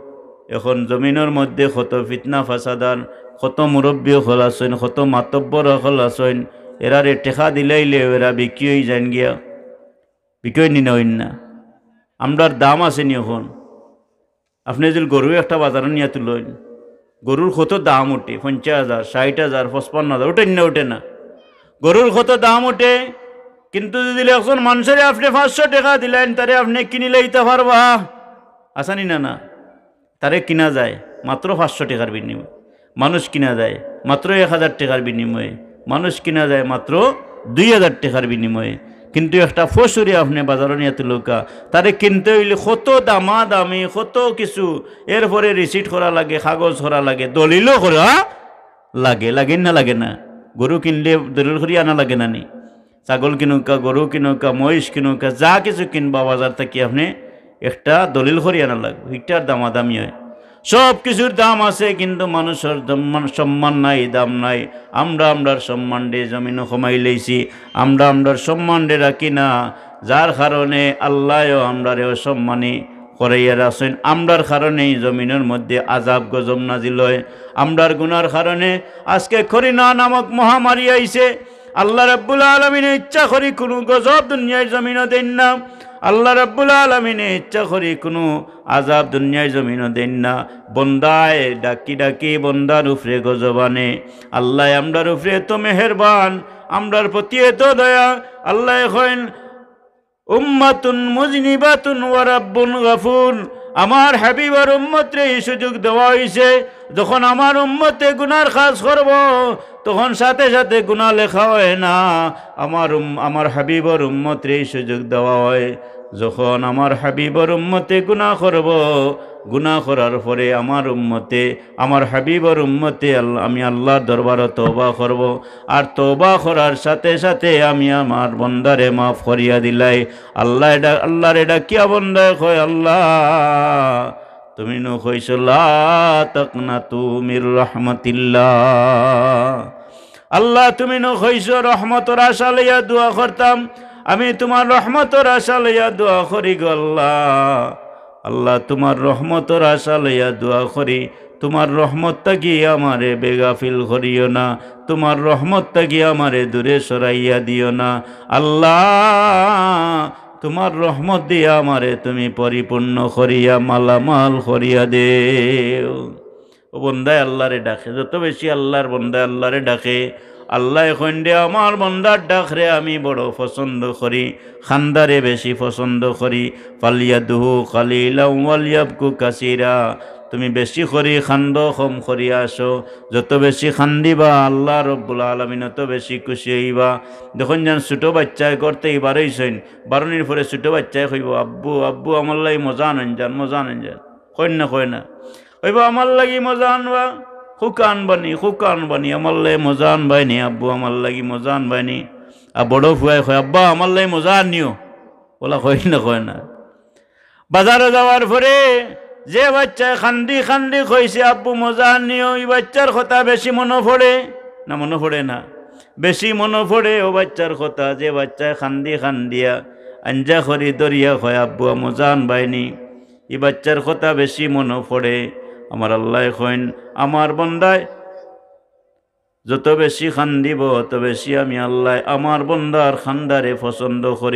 এখন জমিনর মধ্যে কত ফিতনা ফাসাদ আর কত মুরব্বি অকল আছইন, কত মাতব্বর অকল আছইন, এরারে টেকা দিলাইলে এরা বিক্রি অইযাইন গিয়া। বিক্রি অইন নি না অইন না? আমরার দাম আছে নি এখন? আপনে যদি গরু একটা বাজারো নিয়া তুলইন, গরুর কত দাম উঠে, পঞ্চাশ হাজার, ষাইট হাজার, পঁচপান্ন হাজার, উঠে নি না উঠে না? গরুর কত দাম উঠে, কিন্তু যদি একজন মানষরে আপনে পাঁচশো টেকা দিলাইন, তারে আপনে কিনিলাইতা পারবা? আছে নি না? না। তারে কিনা যায় মাত্র পাঁচশো টেকার বিনিময়ে, মানুষ কিনা যায় মাত্র এক হাজার টেকার বিনিময়ে, মানুষ কিনা যায় মাত্র দুই হাজার টেকার বিনিময়ে। কিন্তু একটা পশুরে আপনে বাজারো নিয়া তুলউক্কা, তারে কিনতে অইলে কত দামাদামি, কত কিছু, এরপরে receipt করা লাগে, কাগজ করা লাগে, দলিলও করা লাগে, লাগে নি না লাগে না? গরু কিনলে দলিল করি আনা লাগে না নি? ছাগল কিনউক্কা, গরু কিনউক্কা, মহিষ কিনউক্কা, যা কিছু কিনবা বাজার থাকি আপনে একটা দলিল করি আনা লাগবো, ইটার দামাদামি অয়। সব কিছুর দাম আছে, কিন্তু মানুষর সম্মান, সম্মান নাই, দাম নাই। আমরা আমরার সম্মানরে জমিনো কমাইলাইছি, আমরা আমরার সম্মানরে রাখি না, যার কারণে আল্লায়ও আমরারে অসম্মানী করাইয়া রাখছইন। আমরার কারণেই জমিনর মধ্যে আযাব গজব নাজিল অয়, আমরার গুনার কারণে। আজকে করোনা নামক মহামারী আইছে, আল্লাহ রাব্বুল আলামিনে ইচ্ছা করি কুনু গজব দুনিয়ার জমিনো দেইন না। আল্লাহ রাব্বুল আলামিনে ইচ্ছা করি কুনু আযাব দুনিয়ার জমিনো দেইন না। বন্দায় ডাকি ডাকি বন্দার উপরে গজব আনে। আল্লায় আমরার উপরে এত মেহেরবান, আমরার প্রতি এত দয়া। আল্লায় কইন, "উম্মাতুন মুজনিবাতুন ওয়া রাব্বুন গাফুর।" আমার হাবিবর উম্মতরে এই সুযোগ দেওয়া অইছে, যখন আমার উম্মতে গুনার কাজ করবো, তখন সাথে সাথে গুনা লেখা অয় না। আমার উম-, আমার হাবিবর উম্মতরে এই সুযোগ দেওয়া অয়, যখন আমার হাবিবর উম্মতে গুনাহ করব, গুনাহ করার পরে আমার উম্মতে, আমার হাবিবর উম্মতে আল-, আমি আল্লাহর দরবারো তওবা করব। আর তওবা করার সাথে সাথে আমি আমার বন্দারে মাফ করিয়া দিলাই। আল্লাহ এডা-, আল্লাহরে ডাকিয়া বন্দায় কয়, "আল্লাহ, তুমি নু কইছো, লা তাকনাতু মির রাহমাতিল্লাহ।" আল্লাহ, তুমি নু কইছো, রহমতর আশা লইয়া দোয়া করতাম। আমি তুমার রহমতর আশা লইয়া দোয়া করি গো আল্লাহ। আল্লাহ, তুমার রহমতর আশা লইয়া দোয়া করি। তুমার রহমত থাকি আমারে বেগাফিল করিও না। তুমার রহমত থাকি আমারে দূরে সরাইয়া দিও না। আল্লাহ, তুমার রহমত দিয়া আমারে তুমি পরিপূর্ণ করিয়া মালামাল করিয়া দেও। ও বন্দায় আল্লাহরে ডাকে, যত বেশি আল্লাহর বন্দায় আল্লাহরে ডাকে, আল্লায় কইন দে, "আমার বন্দার ডাকরে আমি বড় পছন্দ করি, কান্দারে বেশি পছন্দ করি।" "ফালিয়াদহু কালিলাও ওয়ালিয়াবকু কাসিরা।" তুমি বেশি করি কান্দো, কম করি আসো। যত বেশি কান্দিবা, আল্লাহ রব্বুল আলামিন অত বেশি খুশি অইবা। দেখইন যেন ছোট বাইচ্চায় করতে ইবার অইছইন, বারনির পরে ছোট বাইচ্চায় কইবো, "আব্বু, আব্বু, আমার লাগি মজা আনইন যান, মজা আনইন যান।" কইন না, কয় না? কইবো, "আমার লাগি মজা আনবা, খুকা আনবানি, খুকা আনবানি, আমার লাগি মজা আনবায়নি, আব্বু, আমার লাগি মজা আনবায়নি।" আর বড় ফুয়ায় কয়, "আব্বা, আমার লাগি মজা আনিও।" অলা কইন না, কয় না? বাজারো যাওয়ার পরে যে বাইচ্চায় কান্দি কান্দি কইছে, "আব্বু, মজা আনিও", ই বাইচ্চার কথা বেশি মনো পড়ে না, মনো পড়ে না? বেশি মনো পড়ে অউ বাইচ্চার কথা, যে বাইচ্চায় কান্দি কান্দিয়া আঞ্জা করি ধরিয়া কয়, "আব্বু, মজা আনবায়নি।" ই বাইচ্চার কথা বেশি মনো পড়ে। আমার আল্লায় কইন, আমার বন্দায় যত বেশি কান্দিবো, অত বেশি আমি আল্লায় আমার বন্দার কান্দারে পছন্দ করি।